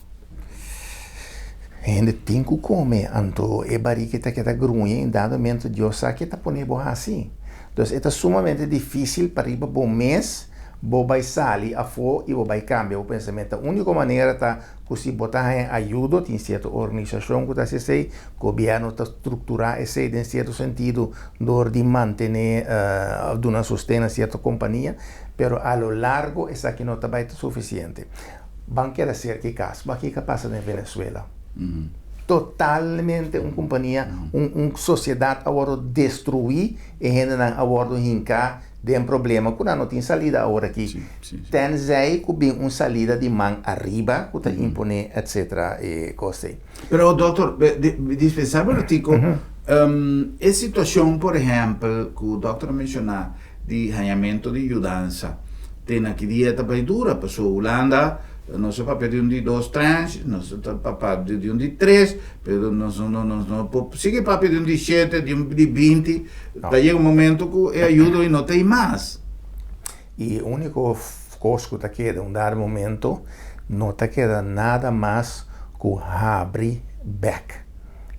hende tin ku kome anto e barika ta keda gruña i un dado momento Dios sa ke ta pone bo hasi dus e ta sumamente difisil pa riba bo mes bo bai sali afó i bo bai kambia bo pensamentu uniko manera ta ku si bo ta haña ayudo, tin sierto organisashon ku ta hasi esei, gobièrnu ta strukturá esei den sierto sentido dor di mantené òf duna sosten na sierto kompania, pero a lo largo esaki no ta bai ta sufisiente. Ban keda serka e kas, wak kiko a pasa den Venezuela. Totalmente un kompania, un sosiedat a wòrdu destruí, e hendenan a wòrdu hinká den problema ku nan no tin salida awor aki. Tenzij ku bin un salida di man ariba ku ta imponé etcetera e kos ei. Pero dokter, dispensá mi ratico, e situashon por ehèmpel ku dokter a menshoná di hañamentu di yudansa te na ki dia ta bai dura? Pasobra Hulanda nos a papia di un di dos tranche, nos ta papia di un di tres, pero nos no por sigui papia di un di shete, di un di binti, ta yega un momento ku e ayudo ei no ta ei mas. E úniko kos ku ta keda un dado momento no ta keda nada mas ku habri bèk.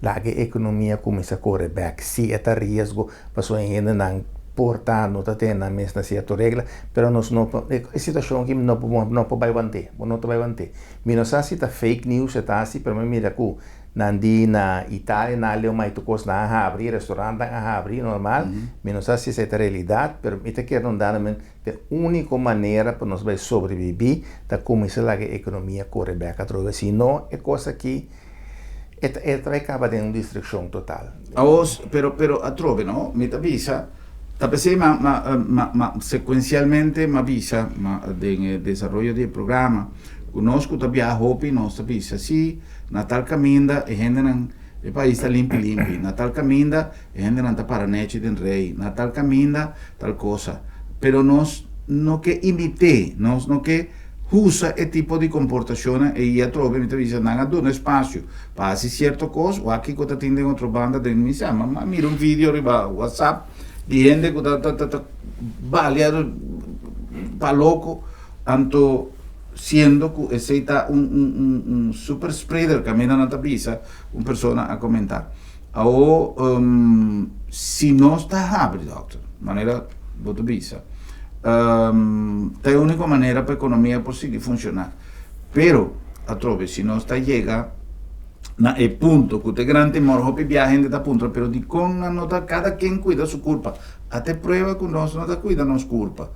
Laga e ekonomia kuminsá kore bèk. Sí e ta riesgo pasobra e hendenan por ta no ta tene nan mes na sierto regla, pero nos no por e situashon aki no por no por bai want'é, bo no ta bai want'é. Mi no sa si ta fake news e ta hasi pero mi mira ku Nan di na Italia nan a leu mai tur kos nan a habri, restaurantnan a habri normal, mi no sa si esei ta realidat, pero mi ta kere nos dana men ta e úniko manera pa nos bai sobrebibí ta kuminsá laga e ekonomia kore bèk atrobe, si no e kos aki e ta e ta bai kaba den un destrukshon total. Aos, pero pero atrobe no, mi ta bisa, ta p'esei ma ma ma ma sekuensialmente m'a bisa ma den e desaroyo di e programa ku nos ku ta biaha hopi nos ta bisa si, Na tal kaminda e hendenan, e pais ta limpi limpi, na tal kaminda e hendenan ta para nechi den rei, na tal kaminda tal kosa. Pero nos no ke imit'é, nos no ke husa e tipo di komportashonnan ei i atrobe mi ta bisa nan a duna espasio pa hasi sierto kos, wak kiko ta tin den otro banda den mi sa. Mi a mira un video riba whatsapp di hende ku ta ta ta balia pa loko, anto. Siendo cu esey ta un un un un super spreader caminda nan ta bisa, un persona a comenta. Awo si nos ta habri dokter, manera bo ta bisa, ta e unico manera pa economia por sigui funciona. Pero atrobe si nos ta yega na e punto cu ta e gran temor, hopi biaha hende ta puntra pero dicon nan no ta cada ken cuida su curpa? Ata e prueba cu nos no ta cuida nos curpa.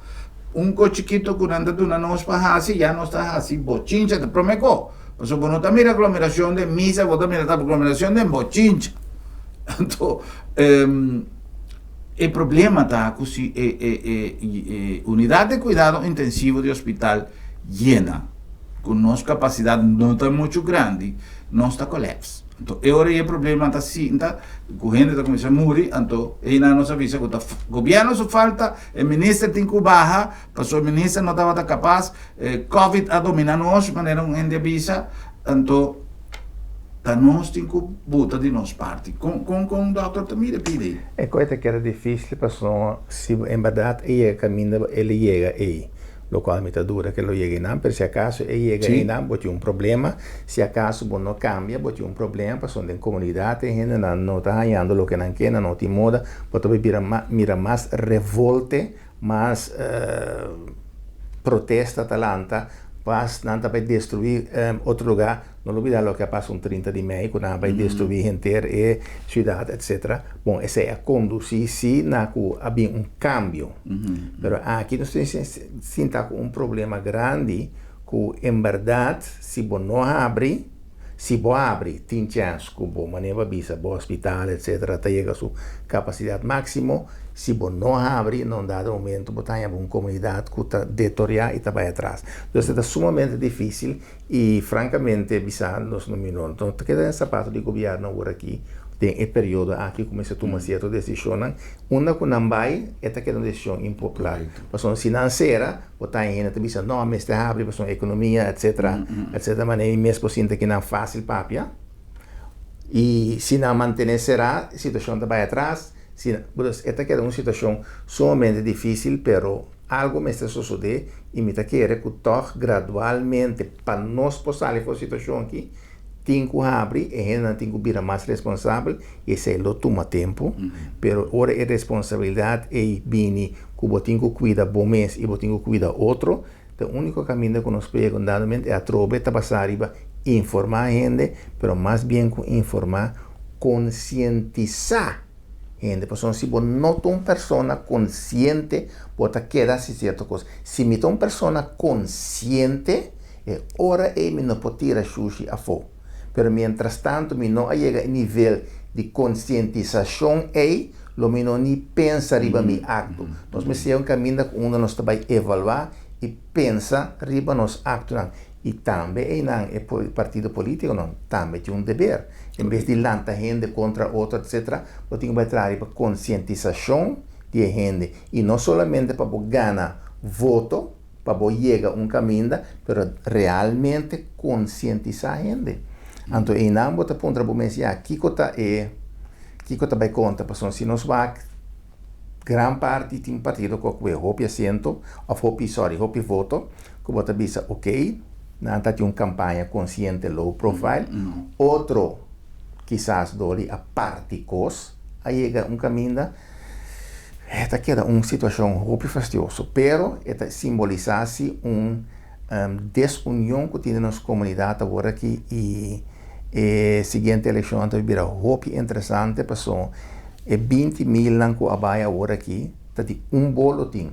Un ko chikito ku nan ta duna nos pa hasi, ya nos ta hasi bochincha ta prome ko. Pasobra bo no ta mira aglomerashon den misa, bo ta mira ta aglomerashon den bochincha. Anto, e problema ta ku si e e e e unidat de kuidado intensivo di hospital yena, ku nos kapasidat no ta muchu grandi, nos ta kòlèps. Anto e ora ei e problema ta sinta ku hende ta kuminsá muri, anto einan nos a bisa ku ta gobièrnu su falta, e minister tin ku baha, pasobra e minister no tabata kapas, e covid a dominá nos, manera un hende a bisa, anto ta nos tin ku buta di nos parti. Kon kon kon dòkter ta mira e pida ei? E kos ta keda difísil pasobra si en bèrdat e yega kaminda el a yega ei. Lokual mi ta duda ke lo yega einan, pero si akaso e yega einan bo tin un problema, si akaso bo no kambia bo tin un problema pasobra den komunidat e hendenan no ta hañando loke nan ke, nan no tin moda, bo ta bai bira mira mas revolte, mas protesta ta lanta, pas nan ta bai destruí otro lugá. No lubidá loke a pasa un 30 di mei ku nan a bai destruí henter e siudat etsetera. Bon, esei a kondusí sí na ku a bin un kambio. Pero aki nos tin sinta ku un problema grandi ku en bèrdat si bo no habri, si bo habri tin chèns ku bo manera bo a bisa bo hospital etsetera ta yega su kapasidat máksimo. Si bo no habri na un dado momento bo ta haña bo un komunidat ku ta detoriá i ta bai atras. Entonces ta sumamente difísil. I frankamente bisa nos no mi no ta keda den sapato di gobierno awor aki den e periodo aki ku mester tuma sierto desishonnan unda ku nan bai e ta keda un desishon impopular pasobra si nan sera bo ta hende ta bisa no mester habri pasobra ekonomia etcetera etcetera manera mi mes por sinti kinan fasil papia i si nan mantene sera e situashon ta bai atras si e ta keda un situashon sumamente difisil pero. Algo mester sosodé i mi ta kere ku tòg gradualmente pa nos por sali for situashon aki tin ku habri, e hendenan tin ku bira mas responsabel i esei lo tuma tempu, pero ora e responsabilidat ei bini ku bo tin ku kuida bo mes i bo tin ku kuida otro, ta e úniko kaminda ku nos por yega un dado momento e atrobe ta basá riba informá hende, pero mas bien ku informá, konsientisá. Hende, pasobra si bo no ta un persona konsiente, bo ta keda hasi sierto kos. Si mi ta un persona konsiente, e ora ei mi no por tira shushi afó. Pero mientras tanto mi no a yega e nivel di konsientisashon ei, lo mi no ni pensa riba mi akto. Nos mester yega un kaminda ku unda nos ta bai evaluá i pensa riba nos aktonan. I tambe einan e partido politikonan tambe tin un deber. En bes di lanta hende kontra otro etcetera, bo tin ku bai traha riba konsientisashon di e hende. I no solamente pa bo gana voto, pa bo yega un kaminda, pero realmente konsientisá hende. Anto einan bo ta puntra bo mes, ya, kiko ta e, kiko ta bai konta? Pasobra si nos wak gran parti tin partido ku a kohe hopi asiento, òf hopi, sòri, hopi voto, ku bo ta bisa ok, nan ta tin un kampaña konsiente low profile, otro kisas dor di a parti kos a yega un kaminda, e ta keda un situashon hopi fastioso, pero e ta simbolisá si un desunion ku tin den nos komunidat awor aki i e siguiente elekshon ta bira hopi interesante pasobra e 20 milnan ku a bai awor aki ta di un bolo tin.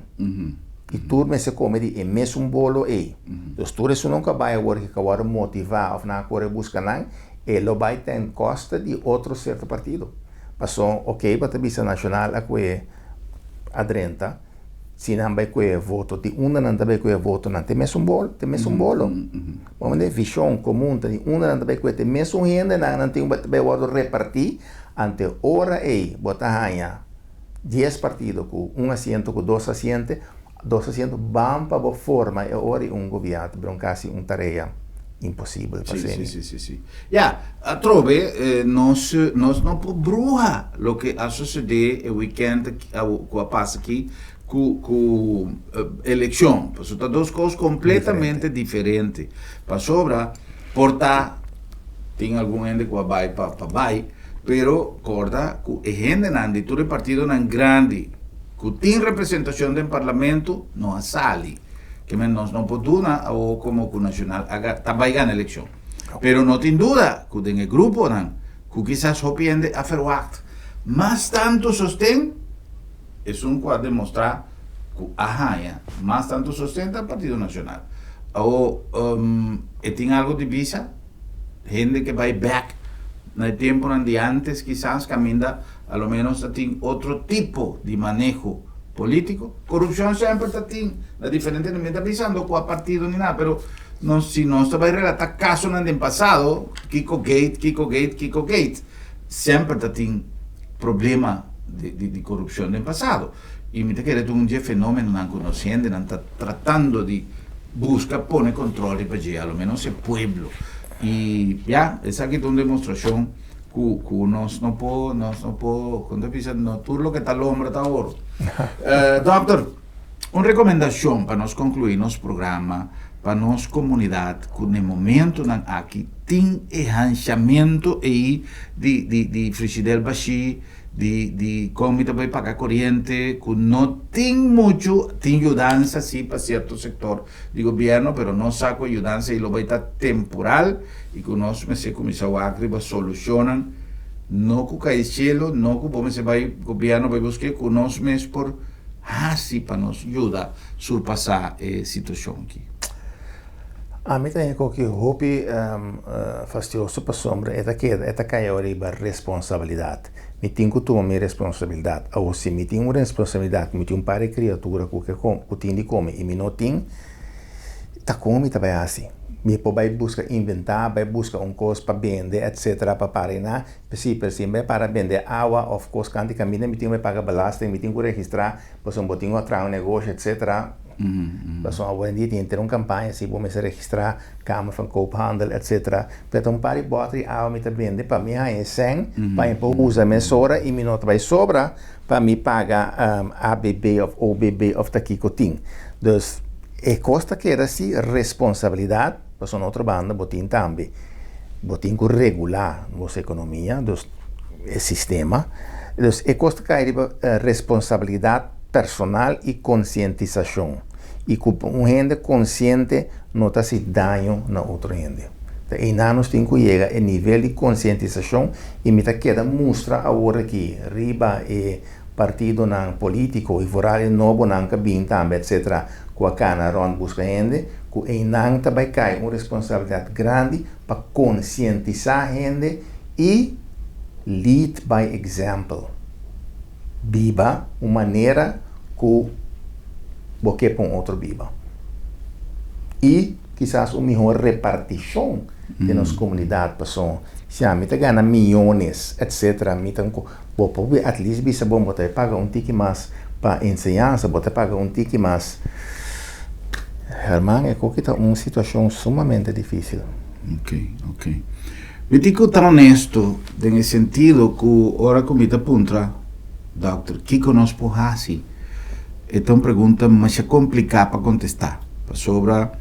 I tur mester kome di e mesun bolo ei. Dus tur esunnan ku a bai awor ku a wòrdu motivá òf nan a kore buska nan, e lo bai ten kosta di otro sierto partido. Pasobra, oke, bo ta bisa Nashonal a kue a drenta, si nan bai kue voto, di unda nan ta bai kue voto? Nan ta e mesun bolo, ta e mesun bolo. Bo mende vishon komun ta di unda nan ta bai kue, ta e mesun hendenan nan tin ku bai wòrdu repartí, ante ora ei bo ta haña 10 partido ku un asiento ku dos asiente, dos asiento ban pa bo forma e ora i un gobierno ta bira un kasi un tarea imposibel pa Sí, sí, sí, sí, sí. Ya, atrobe nos nos no por bruha loke a sosode e weekend ku a pasa aki ku ku elekshon. Pasobra ta dos kos kompletamente diferente. Pasobra por ta tin algun hende ku a bai pa pa bai. Pero corda cu e hendenan di tur e partidonan grandi cu tin representacion den Parlamento no a sali. Ke men nos no por duna awo como cu Nacional a ta bay gana eleccion. Pero no tin duda cu den e gruponan cu kisas hopi hende a verwacht mas tanto sosten, esun cu a demostra cu a haya mas tanto sosten ta Partido Nacional. Awo e tin algo di bisa? Hende ke bai bek na e tempunan di antes kisas kaminda a lo menos ta tin otro tipo di maneho politico. Korupshon semper ta tin na diferente nivel. Mi ta bisando kua partido ni nada pero nos si nos ta bai relata kasonan den pasado, Kiko Gate, Kiko Gate, Kiko Gate, semper ta tin problema di korupshon den pasado. I mi ta kere ta un dje fenomenonan ku nos hendenan ta tratando di buska pone control riba dje, a lo menos e pueblo. I ya, esaki ta un demostrashon ku ku nos no por, nos no por, kon ta bisa, no tur loke ta lombra ta oro. Dòkter, Un rekomendashon pa nos konkluí nos programa pa nos komunidat ku na e momentunan aki tin e hanshamentu ei di di di frishider bashí, di di kon mi ta bai paga koriente, ku no tin muchu, tin yudansa si pa sierto sektor di gobièrnu pero nos sa ku e yudansa ei lo bai ta temporal i ku nos mester kuminsá wak riba solushonnan, no ku kai shelu, no ku bo mester bai gobièrnu bai busk'é, ku nos mes por hasi pa nos yuda surpasá e situashon aki? Ami ta hende ku hopi fastioso pasobra e ta keda e ta kai awe riba responsabilidat. Mi tin ku tuma mi responsabilidat. Awor si mi tin un responsabilidat ku mi tin un par di kriatura ku ke ku tin di kome i mi no tin, ta kon mi ta bai hasi? Mi por bai buska inventá, bai buska un kos pa bende etcetera pa para i na. Sí, pero si mi para bende awa of kos kanti kaminda mi tin ku paga belasting, mi tin ku registrá, pasobra bo tin ku traha un negoshi etcetera. Pasobra awendia tin henter un kampaña si bo mester registrá Kamer van Koophandel etcetera. Pero ta un par di bòter di awa mi ta bende pa mi haña e sèn pa mi por usa mesora i mi no ta bai sobra pa mi paga ABB of OBB of ta kiko tin. Dus e kos ta keda si responsabilidat. Pasobra na otro banda bo tin tambe, bo tin ku regulá nos ekonomia, dus e sistema. Dus e kos ta kai riba responsabilidat personal i konsientisashon. I ku un hende konsiente no ta hasi daño na otro hende. Ta einan nos tin ku yega e nivel di konsientisashon i mi ta keda mustra awor aki riba e partidonan polítiko i vooral e nobonan ku a bin tambe etcetera ku a kana rònt buska hende, ku einan ta bai kai un responsabilidat grandi pa konsientisá hende i lead by example. Biba un manera ku bo ke pa un otro biba. I kisas un mihó repartishon den nos komunidat pasobra si ami ta gana miyones etcetera mi ta Bo por at least bisa bon bo ta e paga un tiki mas pa enseñansa, bo ta paga un tiki mas. Herman, e koki ta un situashon sumamente difisil. Ok, ok. Mi tin ku ta honesto den e sentido ku ora ku mi ta puntra dòkter kiko nos por hasi, e ta un pregunta masha kompliká pa kontestá, pasobra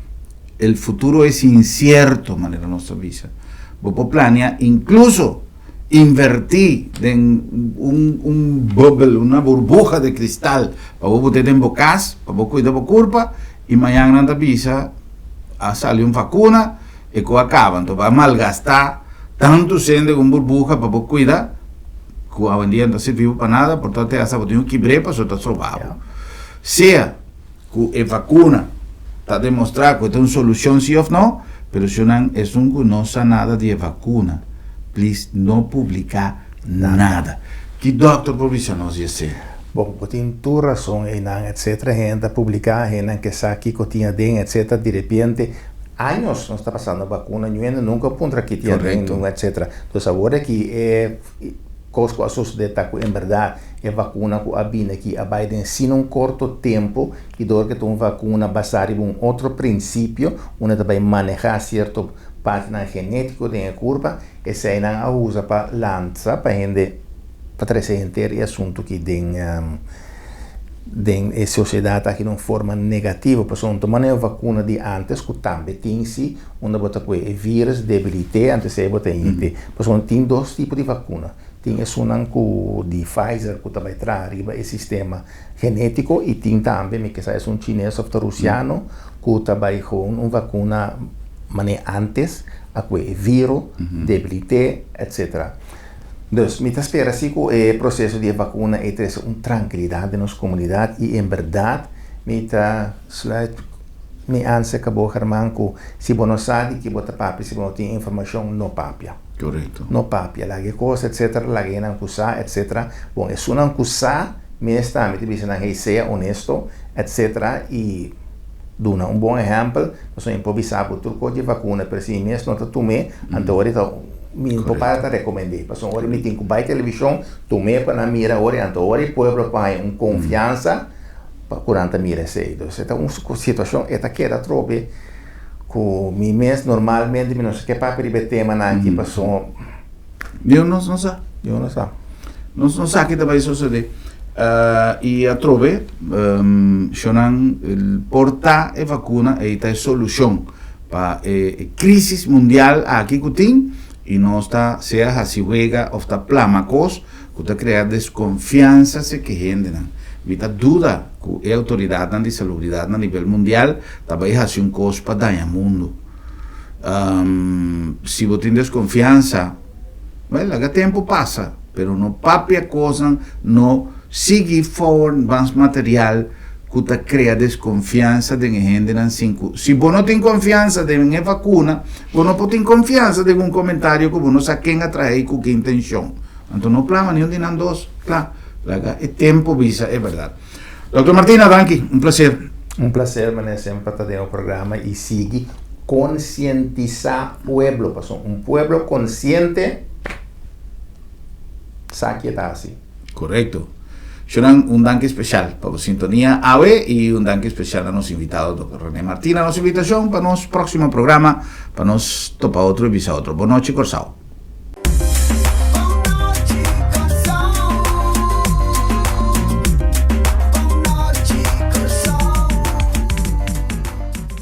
el futuro es incierto, manera nos ta bisa. Bo por plania inkluso Invertí den un un bubble, una burbuja de cristal pa bo bot'é den bo cas, pa bo cuida bo curpa y mañan nan ta bisa a sali un vacuna e cu a caba. Anto bo a malgastá tantu cen den un burbuja pa bo cuida cu awendia no ta sirbi bo pa nada, por ta te hasta bo tin cu kibr'é pasobra ta stroba bo. Sea cu e vacuna ta demostra cu e ta un solucion si of no, pero si nan esun cu no sa nada di e vacuna, please no publica nada. Ki doctor por bisa nos di esey? Bon, bo tin tur rason eynan etc. Hende ta publica, hendenan ke sa kico tin aden etc. Direpiente años nos ta pasando vacuna, ñu hende nunca puntra ki tin aden, etc. Entonces awor aki e Kos ku a sosodé ta ku en bèrdat e vakuna ku a bini aki a bai den sino un korto tempu i dor ku ta un vakuna basá riba un otro prinsipio unda ta bai manehá sierto partinan genétiko den e kurpa, eseinan a usa pa lansa pa hende pa trese henter e asuntu aki den den e sosiedat aki den un forma negativo pasobra no ta manera e vakuna di ántes ku tambe tin si unda bo ta kue e virus debilit'é antes ei bo ta inyect'é pasobra tin dos tipo di vakuna tin esunnan ku di Pfizer ku ta bai traha riba e sistema genetiko i tin tambe mi ke sa esun chines of ta rusiano ku ta bai gewoon un vakuna manera antes a kue e viro debilit'é etcetera. Dus, mi ta spera si ku e proseso di e vakuna ei trese un trankilidat den nos komunidat i en bèrdat mi ta sluit mi ansia ka bo German ku si bo no sa di ki bo ta papia si bo no tin informashon no papia. Korekto. No papia, laga e kos etsetera, laga e nan ku sa etsetera. Bon esunnan ku sa mes tambe ta bisa nan hey sea honesto etsetera i duna un bon ehèmpel pasobra mi por bisa bo tur kos di e vakuna pero si mi mes no ta tum'é anto ora ta Mi no por para ta recomend'é, pasobra ora mi tin cu bay television, tum'é pa nan mira ora, anto ora e pueblo por haña un confiansa pa cu nan ta mira esey. Entonces e ta un situacion, e ta keda atrobe cu mi mes normalmente mi no sa ke papia riba e temanan aki, pasobra. Dios nos no sa. Dios no sa. Nos no sa ki ta bay sosode. I atrobe, shonnan por ta e vakuna ei ta e solushon pa e krísis mundial aki ku tin i nos ta sea hasi wega òf ta plama kos ku ta krea deskonfiansa seke hendenan. Mi ta duda ku e outoridatnan di salubridat na nivel mundial ta bai hasi un kos pa daña mundu. Si bo tin deskonfiansa, Well, laga tempu pasa, pero no papia kosnan, no sigui forward mas material ku ta krea deskonfiansa den e hendenan sin ku si bo no tin konfiansa den e vakuna, bo no por tin konfiansa den un komentario ku bo no sa ken a traha i ku ki intenshon. Anto no plama niun di nan dos, kla, laga e tempu bisa e bèrdat. Dòkter Martina, danki, un plaser. Un plaser manera semper ta den e programa y sigui concientisa pueblo pasobra un pueblo conciente sa ke ta haci. Correcto. Shonan, un danki special pa bo sintonia awe y un danki special na nos invitado Dòkter Rene Martina. Nos invitacion pa nos proximo programa pa nos topa otro y bisa otro. Bon nochi Corsao.